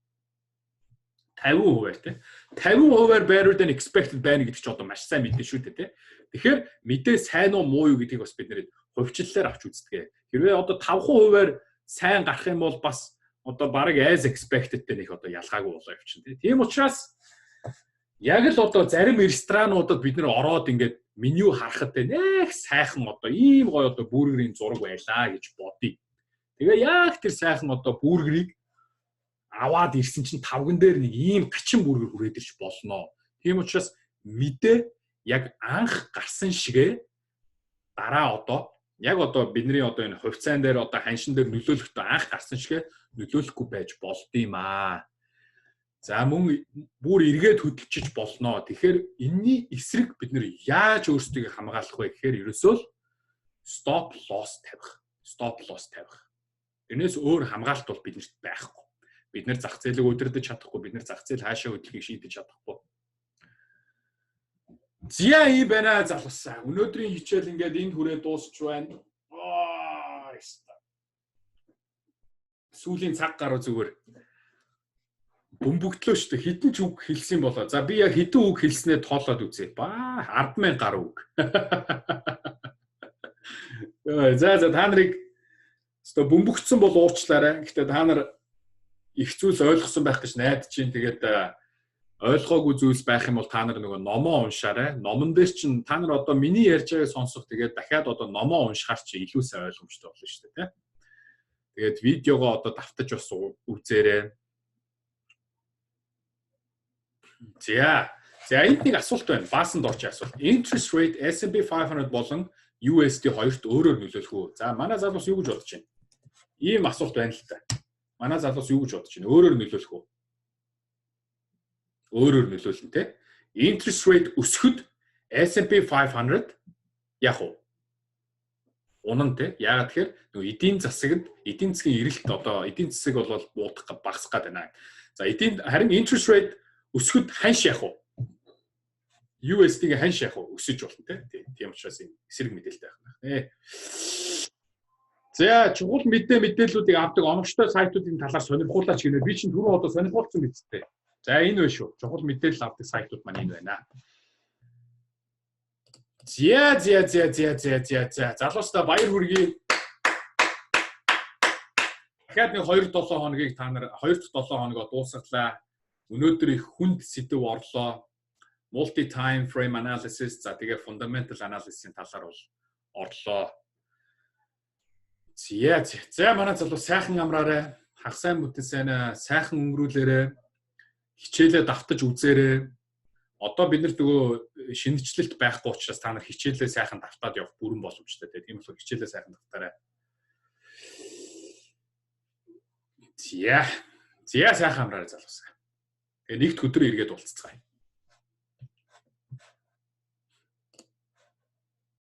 50% тий. 50% better than expected байна гэдэг чинь одоо маш сайн мэдээ шүү дээ тий. Тэгэхээр мэдээ сайн уу муу юу гэдгийг бас бид нэр хувьчлалаар авч үздэг. Хэрвээ одоо 5% сайн гарах юм бол бас одоо бараг as expected-тэй нэг одоо ялгаагүй болоо явчихна тий. Тийм учраас яг л одоо зарим ресторануудад бид нэр ороод ингээд меню харахад нэх сайхан одоо ийм гоё одоо бургерийн зураг байлаа гэж бодъё. Тэгээ яг тэр сайхан одоо бургерийг аваад ирсэн чинь тавган дээр нэг ийм гачин бургер хүрээд ирч болно. Тийм учраас мэдээ яг анх гарсан шигээ дараа одоо яг одоо бидний одоо энэ хувьцаан дээр одоо ханшин дээр нөлөөлөхдөө анх гарсан шигээ нөлөөлөхгүй байж болд юм аа. За, мөн бүр эргээд хөдөлчиж болно. Тэгэхээр энэний эсрэг бид нэр яаж өөрсдийгөө хамгаалах вэ гэхээр ерөөсөө л stop loss тавих. Stop loss тавих. Тэрнээс өөр хамгаалалт бол биднэрт байхгүй. Бид нэр зах зээлийг удирдах чадахгүй, бид нэр зах зээл хаашаа хөдлөхийг шийдэж чадахгүй. Зя, ийм байна, залуусаа. Өнөөдрийн хичээл ингээд энд хүрээ дуусч байна. Аа, сүүлийн цаг гаруй зүгээр бөмбөгдлөө шүү дээ. Хэдэн ч үг хэлсэн болоо. За, би яг хэдэн үг хэлснээ тоолоод үзье. Баа, 10,000 гаруй үг. За, та нарыг өстой бөмбөгдсөн бол уучлаарай. Гэхдээ та нар их зүйлс ойлгосон байх гэж найдаж чинь. Тэгээд ойлгоогүй зүйлс байх юм бол та нар нөгөө номоо уншаарай. Номон дээр чинь та нар одоо миний ярьж байгааг сонсох, тэгээд дахиад одоо номоо уншихаар чи илүү сайн ойлгомжтой болно шүү дээ, тэ. Тэгээд видеогоо одоо давтаж бас үзээрэй. За. За, энд нэг асуулт байна. Баасанд орчих асуулт. Interest rate S&P 500 болон USD хоёрт өөрөөр нөлөөлөх үү? За, манай залуус юу гэж бодож байна? Ийм асуулт байна л та. Манай залуус юу гэж бодож байна? Өөрөөр нөлөөлөх үү? Өөрөөр нөлөөлнө те. Interest rate өсөхөд S&P 500 яг уу унан те. Яагаад тэгэхээр нөгөө эдийн засагт, эдийн засгийн эрэлт, одоо эдийн засаг бол буудах, багасах гээд байна. За, эдийн харин interest rate өсөхөд ханш яах вэ? USD-ийн ханш яах вэ? Өсөж болно те. Тийм учраас энэ эсрэг мэдээлэлтэй байх нэ. За, чухал мэдээллүүдийг авдаг оновчтой сайтуудын талаар сонирхуулаач гинэ. Би чинь түрүү одоо сонирхуулсан биз дээ. За, энэ байна шүү. Чухал мэдээлэл авдаг сайтууд маань энэ байна. За за за за за за за залуустаа баяр хүргэе. Дахиад нэг 2 7 хоногийг та нар 2 дахь 7 хоногоо дуусгалаа. Өнөөдөр их хүнд сэдэв орлоо. Multi time frame analysis, за, тэгээ fundamental analysis-ийн талаар бол орлоо. За за, манай залуу, сайхан амраарай. Хагас сайн бүтэн сайн сайхан өнгөрүүлээрэй. Хичээлээ давтаж үзээрэй. Одоо бид нар нөгөө шинэчлэлт байхгүй учраас та нар хичээлээ сайхан давтаад явах бүрэн боломжтой. Тийм болохоор хичээлээ сайхан давтаарай. За. За, сайхан амраарай, залуусаа. Тэгээ нэгд өдөр эргээд уулзцгаая.